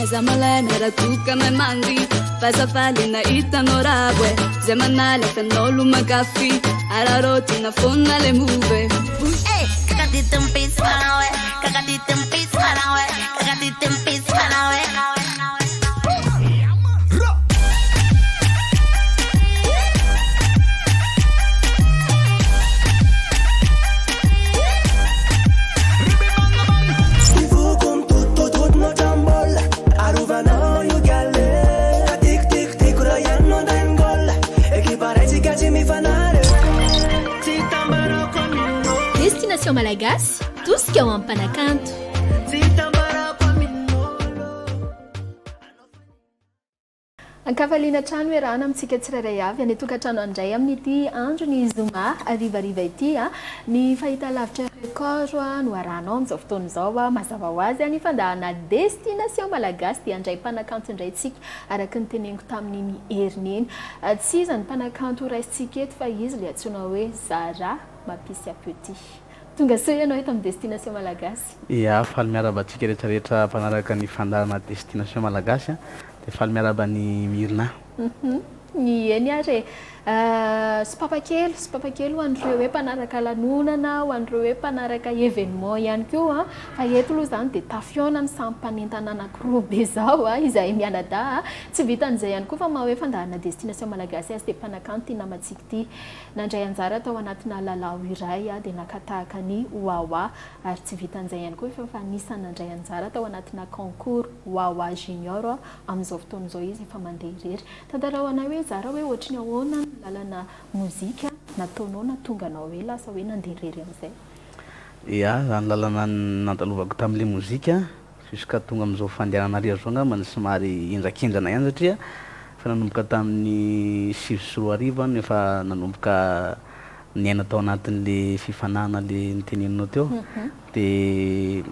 Aza malaina raha toa ka mahay mandihy F'aza faly nahita anao ravo e Zay manala fenao lo mankafy Araraotina foana le move Destination Malagasy, tosika ho an'ny mpanakanto. Ankafaliana hatrany hoe rana amintsika tsirairay avy any an-tokantrano handray amin'ity andron'ny zoma harivariva ity. Ny fahitalavitra Record no arahanao amin'izao fotoana izao. Mazava ho azy, ny fandaharana Destination Malagasy dia handray mpanakanto indray isika araka ny teneniko tamin'iny heriny iny. Tsy iza ny mpanakanto horaisintsika eto fa izy ilay antsoina hoe Zara Mampisy Petit. Tonga soa ianao eto amin'ny Destination Malagasy. Ia, faly miarahaba antsika rehetra rehetra mpanaraka ny fandaharana Destination Malagasy a! Dia faly miarahaba an'i Mirna. Eny ary e! Sopapa kely, sopapa kely ho an'ireo hoe mpanaraka lanonana, ho an'ireo hoe mpanaraka événement ihany koa an! Fa eto aloha izany dia tafihaona ny samy mpanentana anankiroa be izao an, izahay mianadahy. Tsy vitan'izay ihany koa fa maha hoe fandaharana Destination Malagasy azy dia mpanakanto ity namantsika ity. Nandray anjara tao anatina lalao iray dia naka tahaka ny Wawa ary tsy vitan'izay ihany koa fa anisan'ny nandray anjara tao anatina concours Wawa Junior amin'izao fotoana izao izy efa mandeha irery. Tantarao anay hoe Zara hoe ohatry ny ahoana ny lalana mozika nataonao nahatonga anao hoe lasa hoe nandeha irery amin'izay? Ya, raha ny lalana nandalovako tamin'ilay mozika Jusqu'à tonga amin'izao fandehanana irery izao angamba no somary henjakenjana ihany satria efa nanomboka tamin'ny 2009 aho no efa nanomboka niaina tao anatin'le fifanahana le noteneninao teo de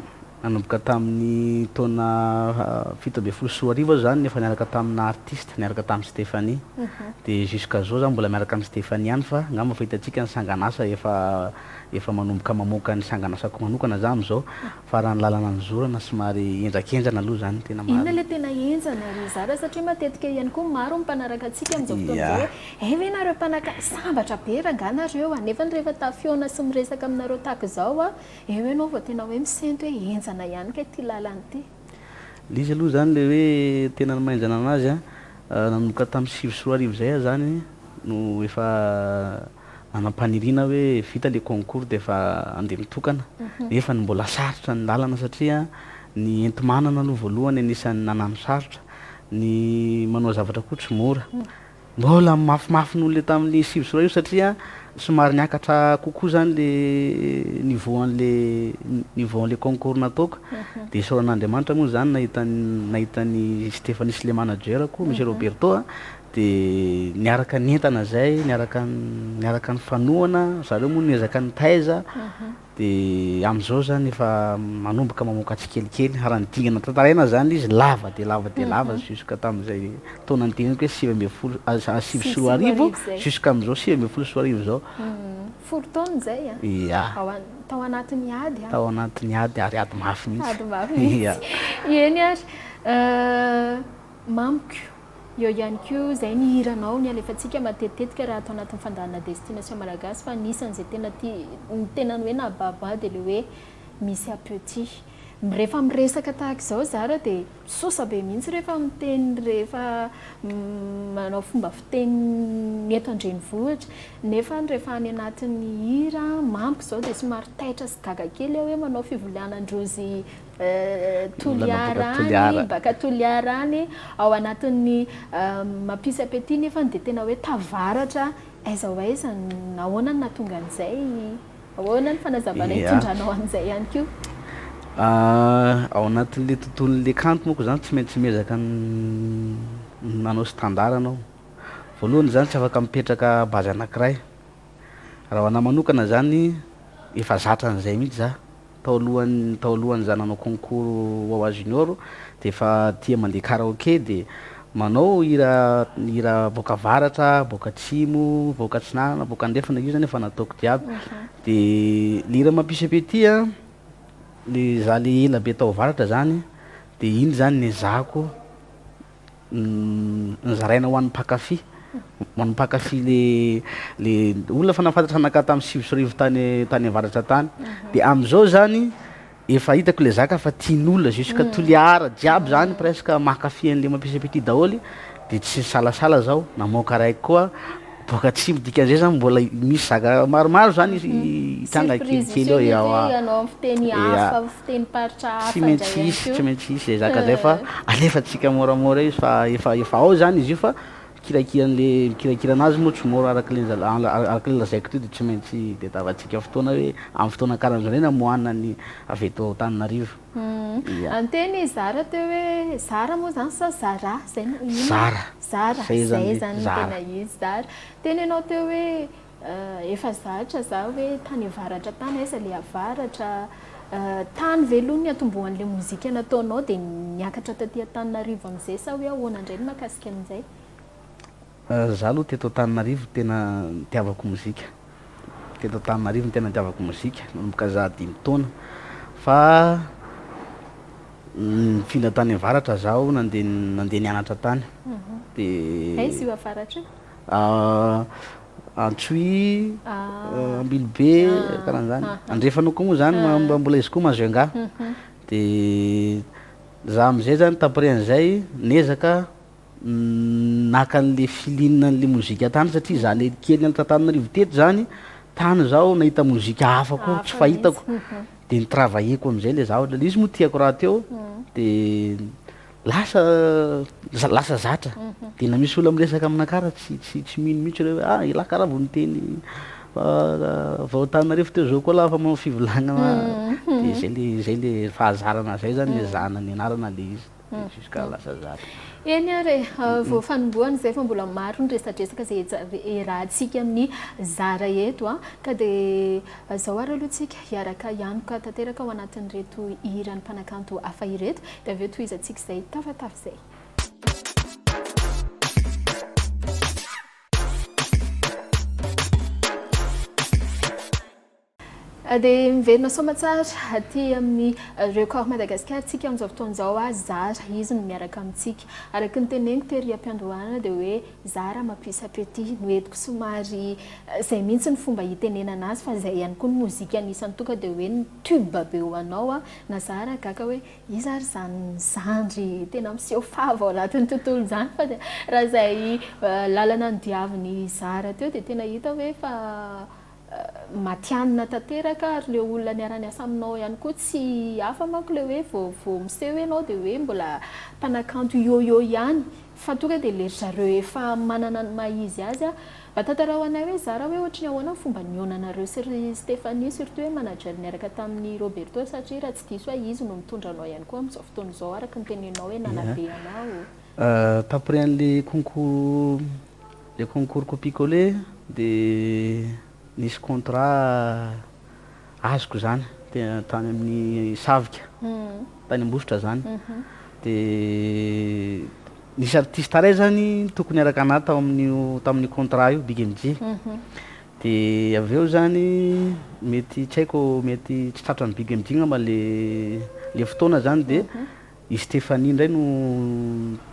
nanomboka tamin'ny taona 2017 aho zany no efa niaraka tamina artiste, niaraka tamin'i Stéphanie de jusqu'à zao za mbola miaraka amin'i Stéphanie ihany fa angamba fa hitantsika ny sangan'asa efa efa manomboka mamoaka ny sangan'asako manokana za amin'izao Fa raha ny lalana nizorana somary henjakenjana aloha izany tena marina. Inona ilay tena henjana ry zara satria matetika ihany koa maro ny mpanaraka antsika amin'izao fotoana izao hoe hay ve nareo mpanaka sambatra be rangaha nareo a! Nefa rehefa tafihaona sy miresaka aminareo tahaka izao a, eo ianao vao tena hoe misento hoe henjana ihany kay ity lalana ity. Ilay izy aloha izany ilay hoe tena mahenjana anazy a, nanomboka tamin'ny 2009 izay aho izany no efa Manam-paniriana hoe vita le concours dia efa andeha mitokana nefa ny mbola sarotra ny lalana satria ny enti-manana aloha voalohany anisan'ny nanano sarotra, ny manao zavatra koa tsy mora. Mbola mafimafy noho le tamin'ny 2009 satria somary niakatra kokoa zany le niveau an'le niveau an'le concours nataoko dia isaorana Andriamanitra moa zany nahita nahita an'i Stéphanie sy le manager-ko Monsieur Roberto a. Dia niaraka nientana zay, niaraka niaraka nifanohana, zareo moa niezaka nitaiza, dia amin'izao zany efa manomboka mamoaka tsikelikely, raha ny dingana tantaraina zany ilay izy lava dia lava dia lava jusque tamin'izay taona niteneniko hoe 2019 2009 jusque amin'izao 2019 izao. Folo taona izay an? Ia. Ao an, tao anatin'ny ady an? Tao anatin'ny ady ary ady mafy mihitsy. Ady mafy mihitsy. Eny ary. Mamiko. Eo ihany koa izay ny hiranao ny alefantsika matetitetika raha ato anatin'ny fandaharana Destination Malagasy fa anisan'izay tena tia ny tena ny hoe nahababo ahy dia ilay hoe misy à petit. Rehefa miresaka tahaka izao zara dia misosa be mihitsy rehefa miteny rehefa manao fomba fiteny ny eto an-drenivohitra nefa rehefa any anatin'ny hira mamiko izao dia somary taitra sy gaga kely aho hoe manao fivolanan-drozy Toliara any, baka Toliara any, ao anatin'ny mampisy appétit nefany dia tena hoe tavaratra, aiza ho aiza, nahoana no nahatonga an'izay, ahoana ny fanazavana hitondranao an'izay ihany koa? Ao anatin'ilay tontolon'ilay kanto manko izany tsy maintsy miezaka manao standard ianao, voalohany izany tsy afaka mipetraka base anankiray, raha ho anah manokana izany efa zatra an'izay mihitsy zah. Tao alohan'ny tao alohan'ny za nanao concours Wawa Junior dia efa tia mandeha karaoke dia manao hira hira boaka avaratra, boaka atsimo, boaka atsinanana, boaka andrefana, io zany efa nataoko jiaby. Dia le hira mampisy appétit an, le za le ela be tao avaratra zany. De iny zany nezahako nozaraina ho an'ny mpankafy, ho an'ny mpankafy le le olona efa nahafantatra anakahy tamin'ny 2009 tany tany avaratra tany. De am'zao zany efa hitako le zaka fa tian'olona jusqu'à Toliara jiaby zany presque mankafy an'le Mampisy Appétit daholo de tsy nisalasala zaho namoaka raiky koa boaka atsimo, dikan'izay zany mbola misy zaka maromaro zany hitranga Surprise kelikely eo, io ewa. Ianao amin'ny fiteny hafa, amin'ny fitenim-paritra Tsy hafa maintsy indray ihany hisy, tsy koa. maintsy hisy zay zaka zay fa alefantsika moramora izy fa efa efa ao zany izy io fa mikirakira an'le mikirakira anazy moa tsy mora araka le araka le lazaiko teo de tsy maintsy tadiavantsika fotoana hoe amin'ny fotoana karahan'zao ndray no amoahana ny avy eto Antananarivo. Ia. Niteny Zara teo hoe Zara moa zany sa Zara? Zay no inona? Zara. Zara, Zay zany zay le zany no Zara. tena izy, Zara. Teny ianao teo hoe efa zatra za hoe tany avaratra tany, aiza le avaratra? Tany ve aloha ny niantombohan'ilay mozika nataonao dia niakatra taty Antananarivo amin'izay sa hoe ahoana indray ny mahakasika an'izay? Za aloha teto Antananarivo tena nitiavako mozika, teto Antananarivo no tena nitiavako mozika nanomboka za dimy taona fa nifindra tany avaratra zaho nandeha nandeha nianatra tany de Aiza io avaratra io? Antsohihy, Ambilobe, karahan'zany. Andrefana koa moa zany mbola izy koa Majunga. De za am'zay zany taprian'izay niezaka naka an'le feeling an'le mozika tany satria za le kely niala t'Antananarivo teto zany, tany zaho nahita mozika hafa koa tsy fahitako, de ni-travailler-ko am'zay le zavatra, le izy moa tiako rahateo de Lasa lasa zatra de na misy olona miresaka aminakahy ary tsy tsy tsy mino mihitsy reo hoe ah elah karaha vao niteny vao Antananarivo teo zao koa lah fa manao fivolagnana de zay le zay le fahazarana zay zany niezahana nianarana le izy de jusqu'à lasa zatra. Eny ary e, vao fanombohana izay fa mbola maro ny resadresaka izay iarahantsika amin'ny Zara eto a, ka dia izao ary aloha tsika hiaraka hianoka tanteraka ao anatin'ireto hiran'ny mpanakanto hafa ireto dia avy eo tohizantsika izay tafatafa izay. Dia miverina soamatsara aty amin'ny Record Madagascar tsika amin'izao fotoana izao, Zara izy no miaraka amintsika. Araka ny teneniko tery am-piandohana dia hoe Zara mampisy appétit no entiko somary izay mihitsy ny fomba hitenenana azy fa izay ihany koa ny mozika anisan'ny tonga dia hoe ny tube be ho anao na Zara gaga hoe iza ary izany zandry tena miseho fava ao anatin'ny tontolo izany fa dia raha izay lalana nodiavin'i Zara teo dia tena hita hoe fa matihanina tanteraka ary le olona niara-niasa aminao ihany koa tsy hafa manko le hoe vao vao miseho ianao dia hoe mbola mpanakanto yo-yo ihany fa tonga dia le ry zareo efa manana ny maha izy azy a! Mba tantarao anay hoe zara hoe ohatry ny ahoana ny fomba nihaonanareo sy ry Stéphanie surtout hoe manager niaraka tamin'i Roberto satria raha tsy diso aho izy no mitondra anao ihany koa amin'izao fotoana izao araka ny teneninao hoe nanabe anao. Taorian'le concours le concours copie coller de nisy contrat azoko zany tany amin'ny Savika tany Ambositra zany de nisy artiste ray zany tokony hiaraka anahy tao amin'io tamin'io contrat io Big MJ de avy eo zany mety tsy haiko mety tsy tratran'ny Big MJ ngamba le le fotoana zany de I Stéphanie indray no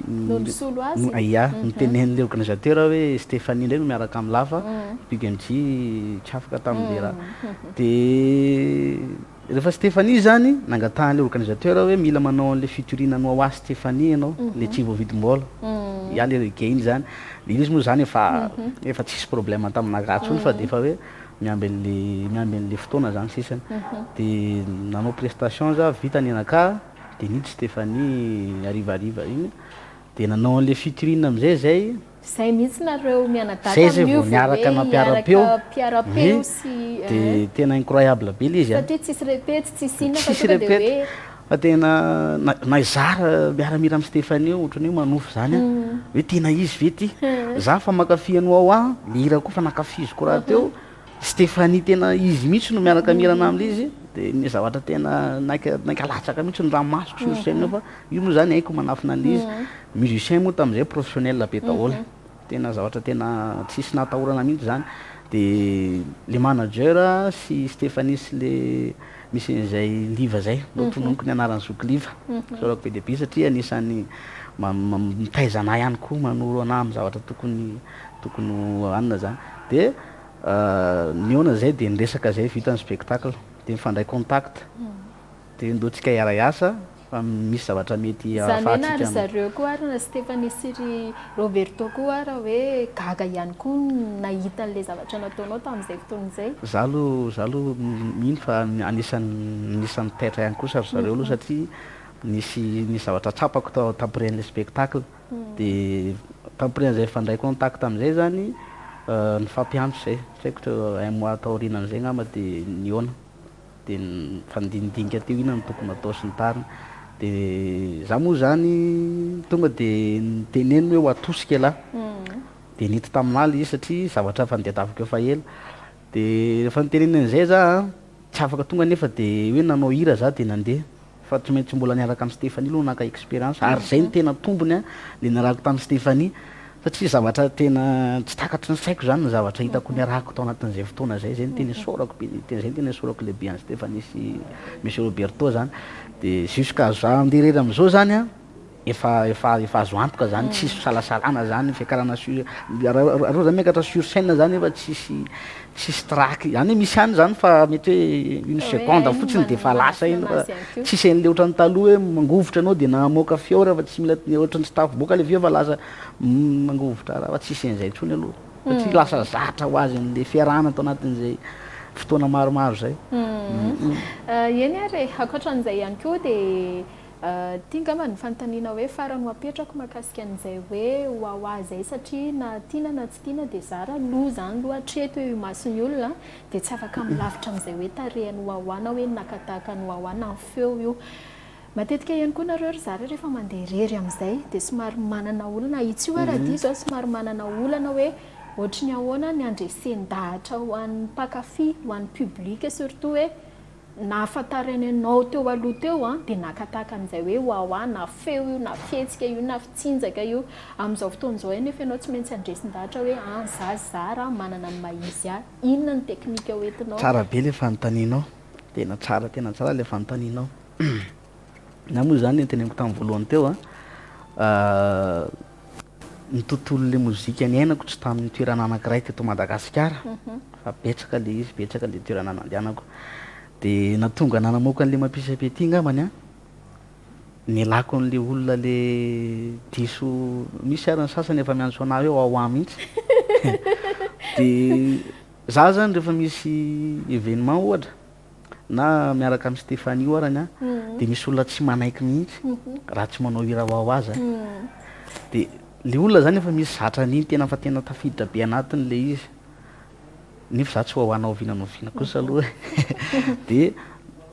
No nisolo azy? Ya, notenenin'ilay organisateur hoe Stéphanie indray no miaraka amin'lah fa Big MJ tsy afaka tamin'ilay raha. Dia rehefa Stéphanie izany, nangatahan'ilay organisateur hoe mila manao an'ilay featuring an'i Wawa Stéphanie ianao, ilay tsy voavidim-bola. Ya, ilay reggae iny izany. Dia izy moa izany efa efa tsisy problème taminakahy intsony fa dia efa hoe miamby an'ilay miamby an'ilay fotoana izany sisa. Dia nanao prestation za, vita ny anakahy. Dia niditra Stéphanie harivariva iny dia nanao an'ilay featuring amin'izay zay. Zay mihitsy nareo mianadahy Zay zay tamin'io vao niaraka vao hoe nampiara-peo. hiaraka mpiara-peo Oui. sy Dia tena incroyable be ilay izy a. Satria tsisy repety, tsisy inona fa Tsisy tonga dia repety hoe. fa tena na na hizara miara-mihira amin'i Stéphanie ohatran'ny hoe manofy zany aho. Hoe tena izy ve ity? Za fa mankafy an'i Wawa, le hira koa fa nankafiziko rahateo. Stéphanie tena izy mihitsy no miaraka mihirana amin'ilay izy dia ny zavatra tena naika naika latsaka mihitsy ny ranomasoko sur scène eo fa io moa zany haiko manafina an'ilay izy, musicien moa tamin'izay professionnel be daholo, tena zavatra tena tsisy nahatahorana mihitsy zany, De le manager sy Stéphanie sy le misy an'izay Liva zay, ndao tononiko ny anaran'i zoky Liva, isaorako be dia be satria anisan'ny mitaiza anah ihany koa, manoro anah amin'ny zavatra tokony tokony ho hanina zany. De nihaona zay de niresaka zay, vita ny spectacle, de nifandray contact. Dia ndao tsika hiara-hiasa fa misy zavatra mety Izany hoe na ahafahantsika ry zareo koa ary na Stéphanie sy ry Roberto koa ary hoe gaga ihany koa nahita an'ilay zavatra nataonao tamin'izay fotoana izay. Za aloha za aloha mino fa anisan'ny anisan'ny taitra ihany kosa ry zareo aloha satria nisy nisy zavatra tsapako tao taorian'ilay spectacle dia taorian'izay nifandray contact amin'izay zany nifampiantso izay tsy haiko teo un mois taorianan'izay angamba dia nihaona. Dia nifandinidinika teo inona no tokony atao sy ny tariny. Dia za moa zany tonga dia niteneniny hoe ho atosika elah. Dia nety taminah ilay izy satria zavatra efa nodiadaviko efa ela. Dia rehefa niteneniny an'izay za an, tsy afaka tonga nefa dia hoe nanao hira za dia nandeha. Fa tsy maintsy mbola niaraka amin'i Stéphanie aloha naka expérience ary zay no tena tombony an, le niarahako tamin'i Stéphanie satria zavatra tena tsy takatry ny saiko zany ny zavatra hitako niarahako tao anatin'izay fotoana zay, zay no tena isaorako be, zay no tena isaorako lehibe an'i Stéphanie sy Monsieur Roberto zany, de jusqu'à za andeha irery am'zao zany an, Efa efa efa azo antoka zany, tsisy fisalasalana zany, fiakarana sur reo zany miakatra sur scène zany efa tsisy tsisy trac, zany hoe misy ihany zany fa mety hoe une seconde fotsiny de efa lasa iny fa tsisy an'le ohatran'ny taloha hoe mangovitra anao de namoaka feo refa tsy mila ohatran'ny tsy tafiboaka le feo fa lasa mangovitra raha fa tsisy an'izay intsony aloha satria lasa zatra ho azy an'le fiarahana tao anatin'izay fotoana maromaro zay. Eny ary e, ankoatran'izay ihany koa dia Ity angamba no fanontaniana hoe farany ho apetrako mahakasika an'izay hoe Wawa izay satria na tiana na tsy tiana dia zara aloha izany aloha hatreto eo imason'ny olona dia tsy afaka milavitra amin'izay hoe tarehin'i Wawa na hoe naka tahaka an'i Wawa na ny feo io. Matetika ihany koa nareo ry zara rehefa mandeha irery amin'izay dia somary manana olana, ahitsio aho raha diso a, somary manana olana hoe ohatry ny ahoana ny handresen-dahatra ho an'ny mpankafy, ho an'ny public surtout hoe nahafantarany anao teo aloha teo an, dia naka tahaka an'izay hoe wawa na feo io na fihetsika io na fitsinjaka io, amin'izao fotoana izao anefa ianao tsy maintsy handresin-dahatra hoe an za zara manana ny maha izy ahy, inona ny teknika ho entinao? Tsara be le fanontanianao, tena tsara tena tsara le fanontanianao, ny ahy moa zany le noteneniko tamin'ny voalohany teo an, Ny tontolon'ilay mozika niainako tsy tamin'ny toerana anankiray teto Madagasikara fa betsaka ilay izy, betsaka ilay toerana nandehanako. Dia nahatonga anah namoaka an'ilay mampisy appétit angambany an, nialako an'ilay olona ilay diso, misy ary ny sasany efa miantso anah hoe wawa mihitsy. Dia za zany rehefa misy événement ohatra na miaraka amin'i Stéphanie io arany an, dia misy olona tsy manaiky mihitsy raha tsy manao hira wawa za. Dia le olona zany efa misy zatra an'iny tena fa tena tafiditra be anatiny le izy. Nefa za tsy wawa na oviana na oviana kosa aloha e. Dia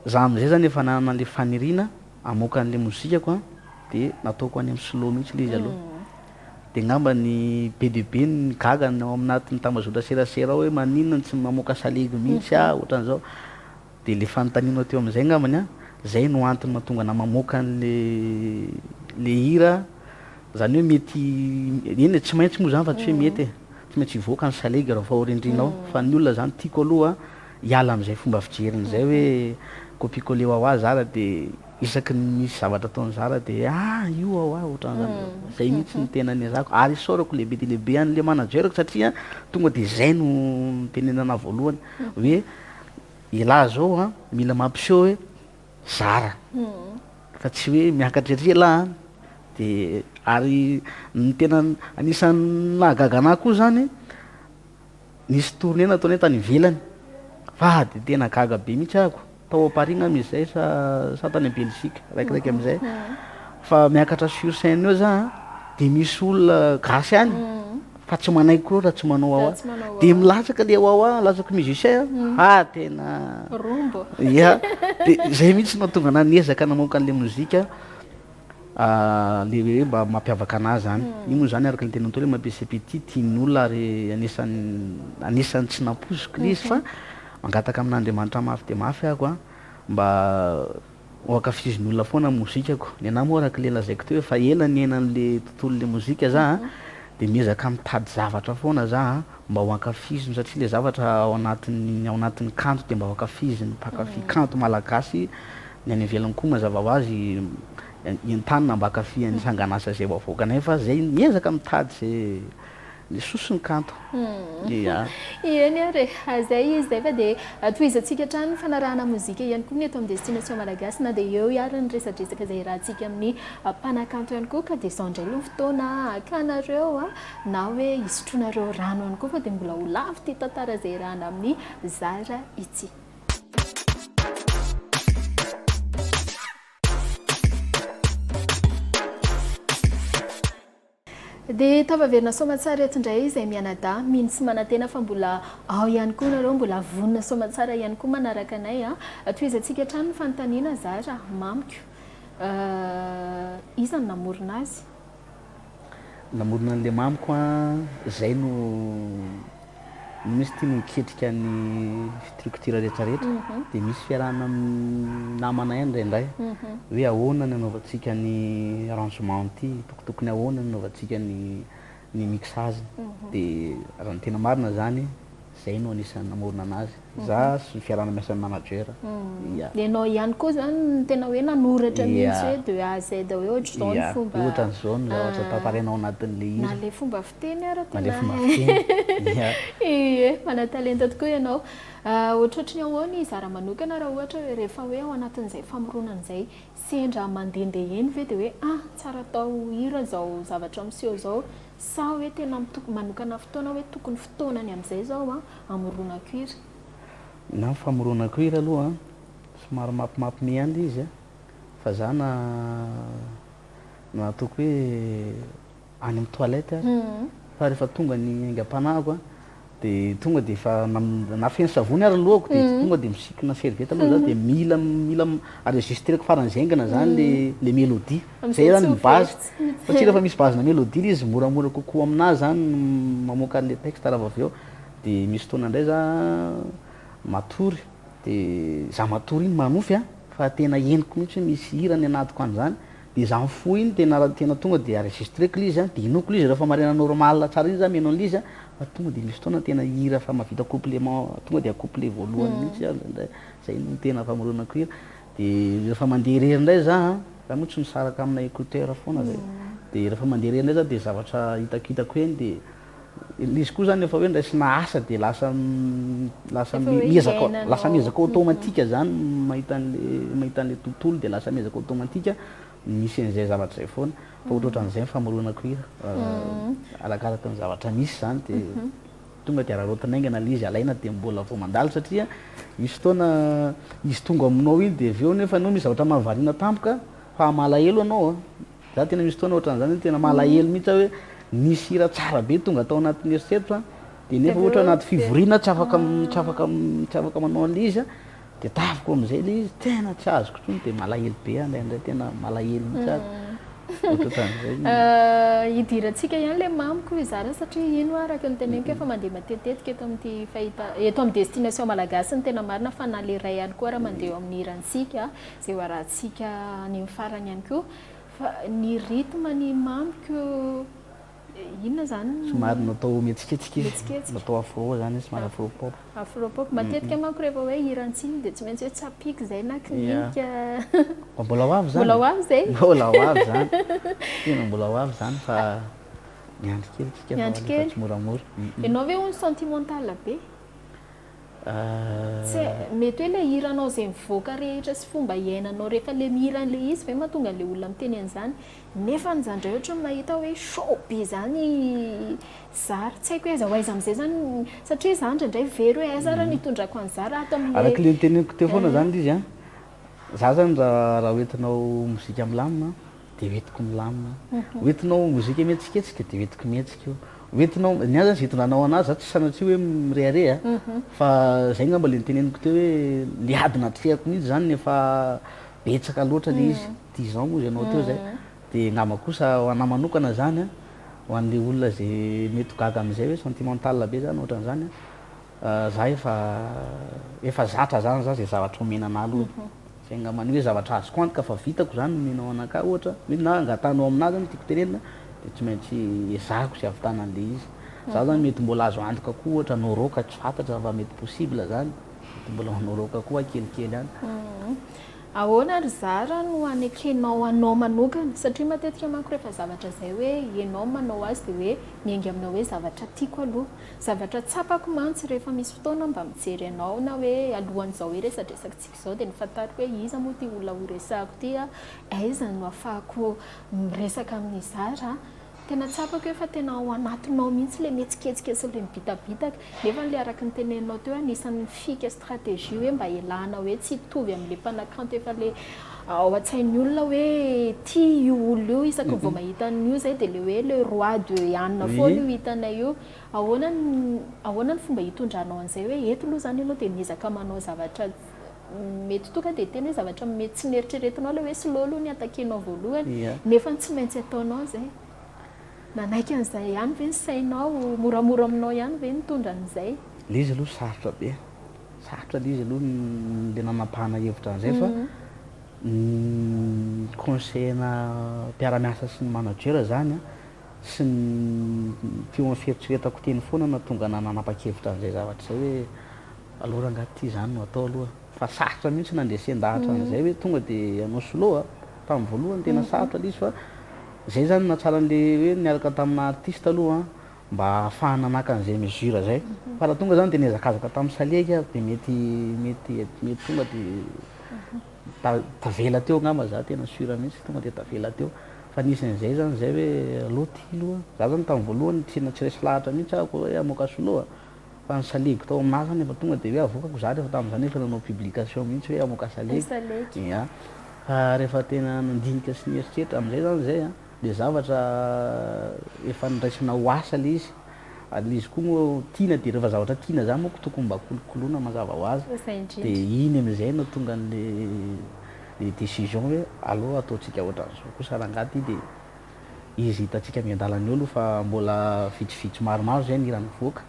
za amin'izay zany efa nanana an'le faniriana hamoaka an'le mozikako an, dia nataoko any amin'ny slow mihitsy le izy aloha. Dia angamba ny be dia be ny gaga ny ao anatin'ny tambazotra serasera ao hoe maninona no tsy mamoaka salegy mihitsy aho ohatran'izao. Dia ilay fanontanianao teo amin'izay angambany an, izay no antony mahatonga anah mamoaka an'le le hira, izany hoe mety, eny e, tsy maintsy moa izany fa tsy hoe mety e, tsy maintsy hivoaka ny salegy raha vao aorindrina ao, fa ny olona izany tiako aloha hiala amin'izay fomba fijeriny izay hoe copie coller wawa zara dia Isaky ny misy zavatra ataon'i Zara dia ah io aho ah ohatran'izany. Zay mihitsy no tena niezahako ary isaorako lehibe dia lehibe an'ilay manager-ko satria tonga dia izay no nitenenana ahy voalohany hoe elah zao an mila mampiseho hoe Zara fa tsy hoe miakatra ery elah an dia ary ny tena anisan'ny nahagaga anahy koa zany Nisy tournée nataonay tany ivelany fa dia tena gaga be mihitsy ahako, tao Paris angamba izy izay sa sa tany Belgique, raikiraiky amin'izay, fa miakatra sur scène eo za an, dia misy olona gasy any fa tsy manaiky koa raha tsy manao wawa, dia milatsaka le wawa, latsaky musicien an, ah tena Rombo. Ya, dia izay mihitsy no nahatonga anah niezaka namoaka an'ilay mozika. Le hoe mba mampiavaka anah zany. Io moa zany araka ny teninao teo le mampisy appétit tian'ny olona ary anisan'ny anisan'ny tsy nampoiziko le izy fa mangataka amin'Andriamanitra mafy dia mafy ahako an mba ho ankafizin'ny olona foana ny mozikako. Ny anah moa araka le lazaiko teo efa ela niaina an'le tontolon'le mozika za an. De miezaka mitady zavatra foana za a, mba ho ankafiziny satria le zavatra ao anatin'ny ao anatin'ny kanto de mba ho ankafizin'ny mpankafy kanto malagasy, ny any ivelany koa mazava ho azy entanina mba hankafy ny sangan'asa izay ho avoakanay fa zay miezaka mitady zay Ny sosony kanto. Ia. Eny ary e! Zay izy zay fa dia tohizantsika hatrany ny fanarahana mozika ihany koa ny eto amin'ny Destination Malagasy na dia eo ary ny resadresaka izay iarahantsika amin'ny mpanakanto ihany koa ka dia izao indray aloha ny fotoana hakanareo na hoe hisotroanareo rano ihany koa fa dia mbola ho lava ity tantara izay iarahana amin'ny Zara ity. Dia tafaverina soamatsara eto indray izay mianadahy, mino sy manantena fa mbola ao ihany koa nareo, mbola vonona soamatsara ihany koa manaraka anay a. Tohizantsika hatrany ny fanontaniana Zara, mamiko. Iza no namorona azy? Namorona an'ilay mamiko an, zay no misy tia miketrika ny structure rehetra rehetra dia misy fiarahana amin'ny namana ihany indraindray hoe ahoana ny anaovantsika ny arrangement ity, tokotokony ahoana ny anaovantsika ny ny mixage dia raha ny tena marina zany zay no anisan'ny namorona anazy, za sy ny fiarahana miasa amin'ny manager, ya. Ianao ihany koa zany no tena hoe nanoratra mihitsy hoe de A à Z hoe ohatr'izao ny fomba. Ya, ohatran'izao ny zavatra tantaraina ao anatin'ilay hira. Na ilay fomba fiteny ara tena. Na ilay fomba fiteny, ya. Ie, manan-talenta tokoa ianao. Ohatrohatry ny ahoana i Zara manokana raha ohatra hoe rehefa hoe ao anatin'izay famoronana izay sendra mandehandeha eny ve dia hoe ah tsara atao hira izao zavatra miseho izao Sa hoe tena manokana fotoana hoe tokony fotoanany amin'izay izao an, hamoronako hira? Na ny famoronako hira aloha an, somary mampimapme ihany ilay izy an, fa za na na ataoko hoe any amin'ny toilette ary, fa rehefa tonga ny aingam-panahiko an, Dia tonga dia efa na feno savony ary ny lohako dia tonga dia misikina serviette aloha za dia mila mila enregistreko faran'izay haingana zany le le mélodie. Zay zany ny base. Satria rehefa misy base-na mélodie le izy moramora kokoa aminahy zany ny mamoaka an'le texte raha vao avy eo. Dia misy fotoana indray za matory dia za matory iny manofy an, fa tena henoko mihitsy hoe misy hira any anatiko any zany. Dia za mifoha iny tena tena tonga dia enregistreko le izy an, dia henoiko le izy rehefa maraina normal tsara iny za miheno an'le izy an, fa tonga dia misy fotoana tena hira fa mahavita complément tonga dia couplet voalohany mihitsy aho indraindray, zay no tena famoronako hira, dia rehefa mandeha irery indray za an, za moa tsy misaraka amina écouteur foana zay, dia rehefa mandeha irery indray za dia zavatra hitakitako eny dia le izy koa zany efa hoe ndraisina asa dia lasa lasa miezaka lasa miezaka automatique zany mahita an'le mahita an'le tontolo dia lasa miezaka automatique misy an'izay zavatra izay foana fa ohatrohatran'izay ny famoronako hira arakaraka ny zavatra misy zany dia tonga dia araraotina haingana le izy alaina dia mbola vao mandalo satria misy fotoana izy tonga aminao iny dia avy eo nefa ianao misy zavatra mahavariana tampoka fa malahelo anao a. Za tena misy fotoana ohatran'izany hoe tena malahelo mihitsy aho hoe nisy hira tsara be tonga tao anatin'ny eritreritro an, dia nefa ohatra anaty fivoriana tsy afaka tsy afaka tsy afaka manao an'ilay izy an, dia taviko amin'izay ilay izy, tena tsy azoko intsony dia malahelo be aho indraindray, tena malahelo mihitsy aho, ohatrohatran'izay. Hidirantsika ihany ilay mamiko hizara satria ino araka ny teneniko efa mandeha matetitetika eto amin'ity fahita eto amin'ny destination malagasy ny tena marina fa na ilay iray ihany koa ary mandeha eo amin'ny hirantsika izay ho arahantsika any amin'ny farany ihany koa fa ny rythme ny mamiko inona izany? Somary natao mihetsiketsika izy, natao afro izany izy, somary afro pop. Afro pop, matetika manko rehefa hoe hiran-tsiny dia tsy maintsy hoe tsapiky izay na kininika. Fa mbola ho avy izany. Mbola ho avy izay? Mbola ho avy izany, tena mbola ho avy izany fa miandry kely tsika fa tsy moramora. Ianao ve hono sentimental be? Tsy hay, mety hoe ilay hiranao izay mivoaka rehetra sy fomba iainanao rehefa ilay mihira an'ilay izy ve mahatonga an'ilay olona miteny an'izany? Nefa za indray ohatran'ny mahita hoe chaud be izany Zara, tsy haiko hoe aiza ho aiza amin'izay izany, satria za indraindray very hoe aiza ary no hitondrako an'i Zara ato amin'ilay. Araka ilay noteneniko teo foana izany ilay izy an, za zany raha hoentinao mozika milamina dia hoentiko milamina, hoentinao mozika mihetsiketsika dia hoentiko mihetsika io, hoentinao, ny ahy zany izay hitondranao anazy za tsy sanatria hoe mirehareha fa zay angamba le noteneniko teo hoe le ady natrehako mihitsy zany efa betsaka loatra le izy, dix ans moa izy ianao teo zay, dia angamba kosa ho anahy manokana zany an, ho an'le olona zay mety ho gaga am'zay hoe sentimental be zany ohatran'izany an, za efa efa zatra zany za zay zavatra omena anahy aloha. Zay angamba ny hoe zavatra azoko antoka fa vitako zany omenao anakahy ohatra, hoe na angatahanao aminahy zany no tiako tenenina, dia tsy maintsy ezahako izay hahavitana an'ilay izy. Za zany mety mbola azo antoka koa ohatra hanao rock tsy fantatra fa mety possible zany, mety mbola hanao rock koa aho kelikely any. Ahoana ry zara no anekenao anao manokana? Satria matetika manko rehefa zavatra izay hoe ianao manao azy dia hoe miainga amina hoe zavatra tiako aloha. Zavatra tsapako mantsy rehefa misy fotoana aho mba mijery anao na hoe alohan'izao hoe resadresakitsika izao dia nofantariko hoe iza moa ity olona horesahako ity a, aiza no ahafahako miresaka amin'i Zara a. Tena tsapako hoe efa tena ao anatinao mihitsy ilay mihetsiketsika sy ilay mibitabitaka. Nefa ilay araka ny teneninao teo hoe anisan'ny fika stratégie hoe mba hialana hoe tsy hitovy amin'ilay mpanakanto efa ilay ao an-tsain'ny olona hoe tia io olona io isaky ny vao mahita an'io izay dia ilay hoe le roi de anona foana io hitanay io. Ahoana ny ahoana ny fomba hitondranao an'izay hoe eto aloha izany ianao dia miezaka manao zavatra mety tonga dia tena hoe zavatra mety tsy neritreretinao ilay hoe slow aloha ny attaquer-nao voalohany nefa tsy maintsy ataonao izay. Nanaiky an'izay ihany ve ny sainao? Moramora aminao ihany ve ny mitondra an'izay? Ilay izy aloha sarotra be, sarotra ilay izy aloha ilay nanapahana hevitra an'izay fa ny conseil-na mpiara-miasa sy ny manager izany an, sy ny teo amin'ny fieritreretako teny foana no nahatonga anah nanapa-kevitra an'izay zavatra izay hoe aleo rangahy ity izany no atao aloha fa sarotra mihitsy nandresen-dahatra an'izay hoe tonga dia hanao solo a, tamin'ny voalohany tena sarotra ilay izy fa izay izany no nahatsara an'ilay hoe niaraka tamina artiste aloha mba ahafahana naka an'izay mesure izay fa raha tonga izany dia nihazakazaka tamin'ny salegy aho dia mety mety mety tonga dia tavela teo angamba za tena sûr mihitsy tonga dia tavela teo fa nisy an'izay zany zay hoe aleo ty aloha za zany tamin'ny voalohany tena tsy resy lahatra mihitsy aho hoe hamoaka solo a fa ny salegy tao aminahy zany efa tonga dia hoe avoakako za rehefa tamin'izany efa nanao publication mihitsy hoe hamoaka salegy ya fa rehefa tena nandinika sy nieritreritra amin'izay zany zay a le zavatra efa niraisina ho asa le izy Ary ilay izy koa moa tiana dia rehefa zavatra tiana izany manko tokony mba kolokoloina mazava ho azy. Dia iny amin'izay no tonga an'ilay décision hoe aleo ataontsika ohatran'izao kosa rangahy ity dia izy hitantsika miandalana eo aloha fa mbola vitsivitsy maromaro izay ny hira nivoaka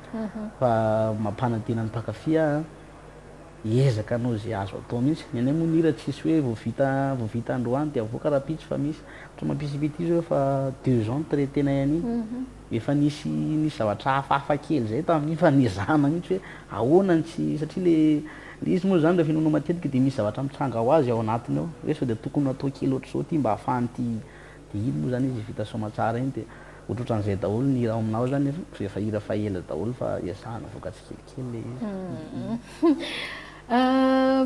fa mampanantena ny mpankafy aho an, hiezaka hanao izay azo atao mihitsy. Ny anay moa ny hira tsisy hoe vao vita vao vita androany dia avoaka rahampitso fa misy ohatra mampisy ity izao efa deux ans ni-traiter-nay an'iny. Efa nisy nisy zavatra hafahafa kely izay tamin'iny fa nezahana mihitsy hoe ahoana ny tsy satria le le izy moa izany rehefa inoanao matetika dia misy zavatra mitranga ho azy ao anatiny ao hoe sao dia tokony hatao kely ohatr'izao ity mba ahafahan'ity dia iny moa izany izy vita soamatsara iny dia ohatrohatran'izay daholo ny hira ao aminao izany efa hira efa ela daholo fa ezahana avoaka tsikelikely le izy.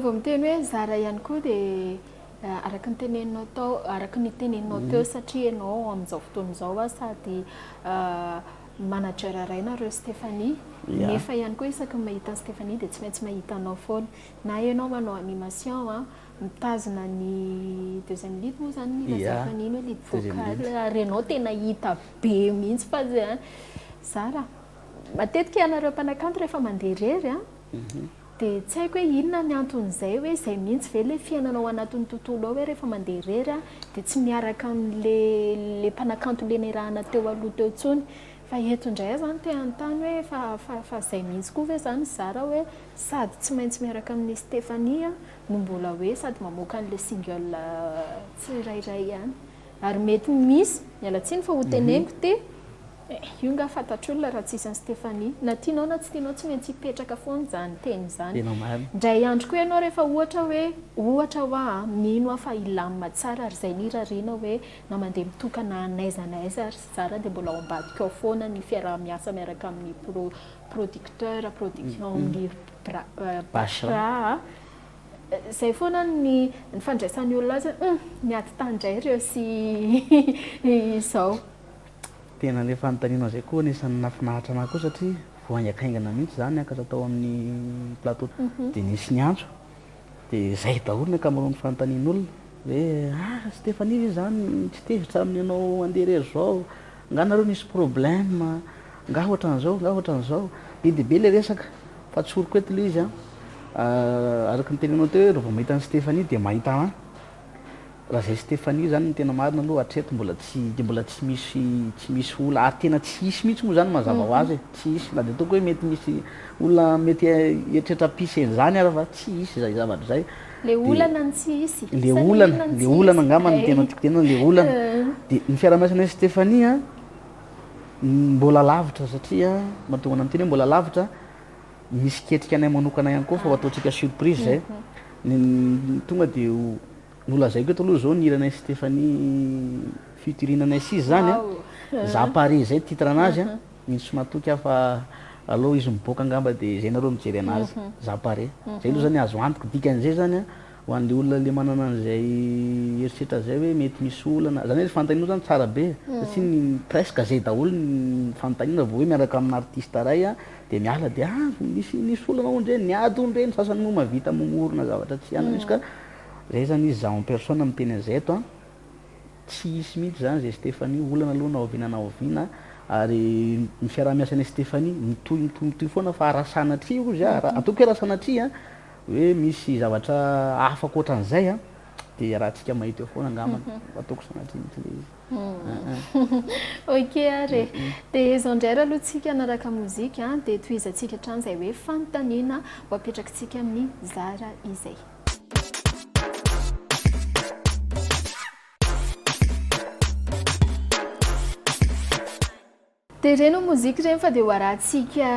Vao miteny hoe zara ihany koa dia Araka ny teneninao tao, araka ny teneninao teo satria ianao amin'izao fotoana izao sady manager iray nareo Stéphanie, nefa ihany koa isaky ny mahita an'i Stéphanie dia tsy maintsy mahita anao foana. Na ianao manao animation, mitazona ny deuxième lead moa izany no ilazako an'iny hoe lead vocal ary ianao tena hita be mihitsy fa zara matetika ianareo mpanakanto rehefa mandeha irery an, Dia tsy haiko hoe inona ny anton'izay hoe izay mihitsy ve ilay fiainana ao anatin'ny tontolo ao hoe rehefa mandeha irery aho dia tsy miaraka amin'ilay ilay mpanakanto ilay niarahana teo aloha teo intsony. Fa eto indray aho izany te hanontany hoe fa fa fa izay mihitsy koa ve izany zara hoe sady tsy maintsy miaraka amin'i Stéphanie aho no mbola hoe sady mamoaka an'ilay single tsirairay ihany. Ary mety misy, miala tsiny fa ho teneniko ity, eh, io nga fantatr'olona raha tsisy an'i Stéphanie. Na tianao na tsy tianao tsy maintsy hipetraka foana izany teny izany. Tena marina. Indray andro koa ianao rehefa ohatra hoe, ohatra hoa a, mino aho fa hilamina tsara ary izay no irariana hoe na mandeha mitokana n'aiza n'aiza ary zara dia mbola ao ambadika ao foana ny fiaraha-miasa miaraka amin'ny pro, producteur, production amin'ny Bachra a. Zay foana ny ny fandraisan'ny olona azy hoe hum niady tany indray ireo sy izao. Tena ilay fanontaniana izay koa anisan'ny nahafinaritra anah koa satria vao haingakaingana mihitsy za niakatra tao amin'ny plateau dia nisy niantso dia izay daholo ny ankamaroan'ny fanontanian'olona hoe ah Stéphanie ve izany tsy tezitra amin'ny anao handeha irery izao, angaha nareo nisy problème, angaha ohatran'izao, angaha ohatran'izao, be dia be ilay resaka. Fa tsoriko eto ilay izy an, araka ny teneninao teo hoe raha vao mahita an'i Stéphanie dia mahita anà. Raha izay Stéphanie izany no tena marina aloha hatreto mbola tsy dia mbola tsy misy tsy misy olona ary tena tsy hisy mihitsy moa izany mazava ho azy e, tsy hisy na dia ataoko hoe mety misy olona mety hieritreritra hampisy an'izany ary fa tsy hisy izay zavatra izay. Ilay olana no tsy hisy. Ilay olana, ilay olana angamba no tena tiako tenenina, ilay olana. Dia ny fiaraha-miasanay sy Stéphanie an. Mbola lavitra satria mahatonga anah miteny hoe mbola lavitra, misy ketrika anay manokana ihany koa fa ho ataontsika surprise zay. Ny tonga de ho nolazaiko eto aloha zao ny hiranay Stéphanie featuring anay sy izy zany an, za pare zay titre anazy an, mino sy matoky aho fa aleo izy miboaka angamba de zay nareo mijery anazy, za pare. Zay aloha zany azo antoka, dikan'izay zany an, Ho an'le olona le manana an'izay eritreritra zay hoe mety misy olana, zany hoe le fanontanianao zany tsara be satria ny presque zay daholo ny fanontaniana vao hoe miaraka amina artiste ray a de miala de ah nisy nisy olana hono ndreny, niady hono ndreny, ny sasany moa mahavita mamorona zavatra tsy any mihitsy ka zay zany izy zaho en personne miteny an'izay eto a, tsy hisy mihitsy zany zay Stéphanie olana aloha na oviana na oviana ary ny fiaraha-miasan'i Stéphanie mitohy mitohy mitohy foana fa raha sanatria ozy a, raha ataoko hoe raha sanatria a. Hoe misy zavatra hafa ankoatran'izay an, dia iarahantsika mahita eo foana angambany, ataoko sanatria mihitsy ilay izy. Ok ary e. Dia izao indray ary aloha tsika hanaraka mozika dia tohizantsika hatrany izay hoe fanontaniana ho apetrakitsika amin'i Zara izay. Dia ireny hoy mozika ireny fa dia ho arahantsika,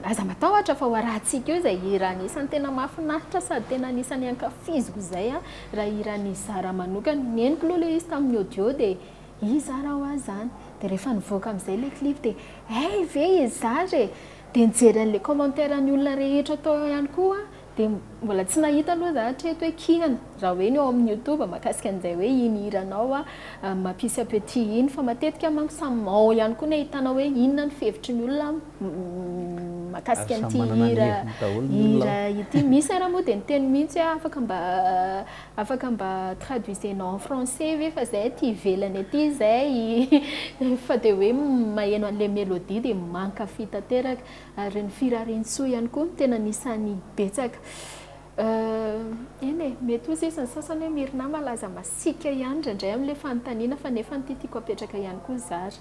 aza matahotra fa ho arahantsika eo izay hira anisan'ny tena mahafinaritra sady tena anisan'ny ankafiziko izay raha hiran'i Zara manokana. Neniko aloha ilay izy tamin'ny audio dia i Zara hoa izany. Dia rehefa nivoaka amin'izay ilay clip dia hay ve i Zara e! Dia nijery an'ilay commentaire ny olona rehetra tao ihany koa aho Dia mbola tsy nahita aloha za hatreto hoe kiana raha hoe ny ao amin'ny youtube mahakasika an'izay hoe iny hiranao mampisy appétit iny fa matetika manko samy ao ihany koa ny ahitana hoe inona ny fihevitry ny olona mahakasika an'ity hira hira ity. Misy ara moa dia niteny mihitsy hoe afaka mba afaka mba traduisez-nao en français ve fa zay aty ivelany aty zay fa dia hoe maheno an'ilay mélodie dia mankafy tanteraka. Ary ny firariantsoa ihany koa no tena anisan'ny betsaka. Eny e, mety hozy izy ny sasany hoe Mirna malaza masiaka ihany indraindray amin'ilay fanontaniana fa nefa ity tiako apetraka ihany koa zara.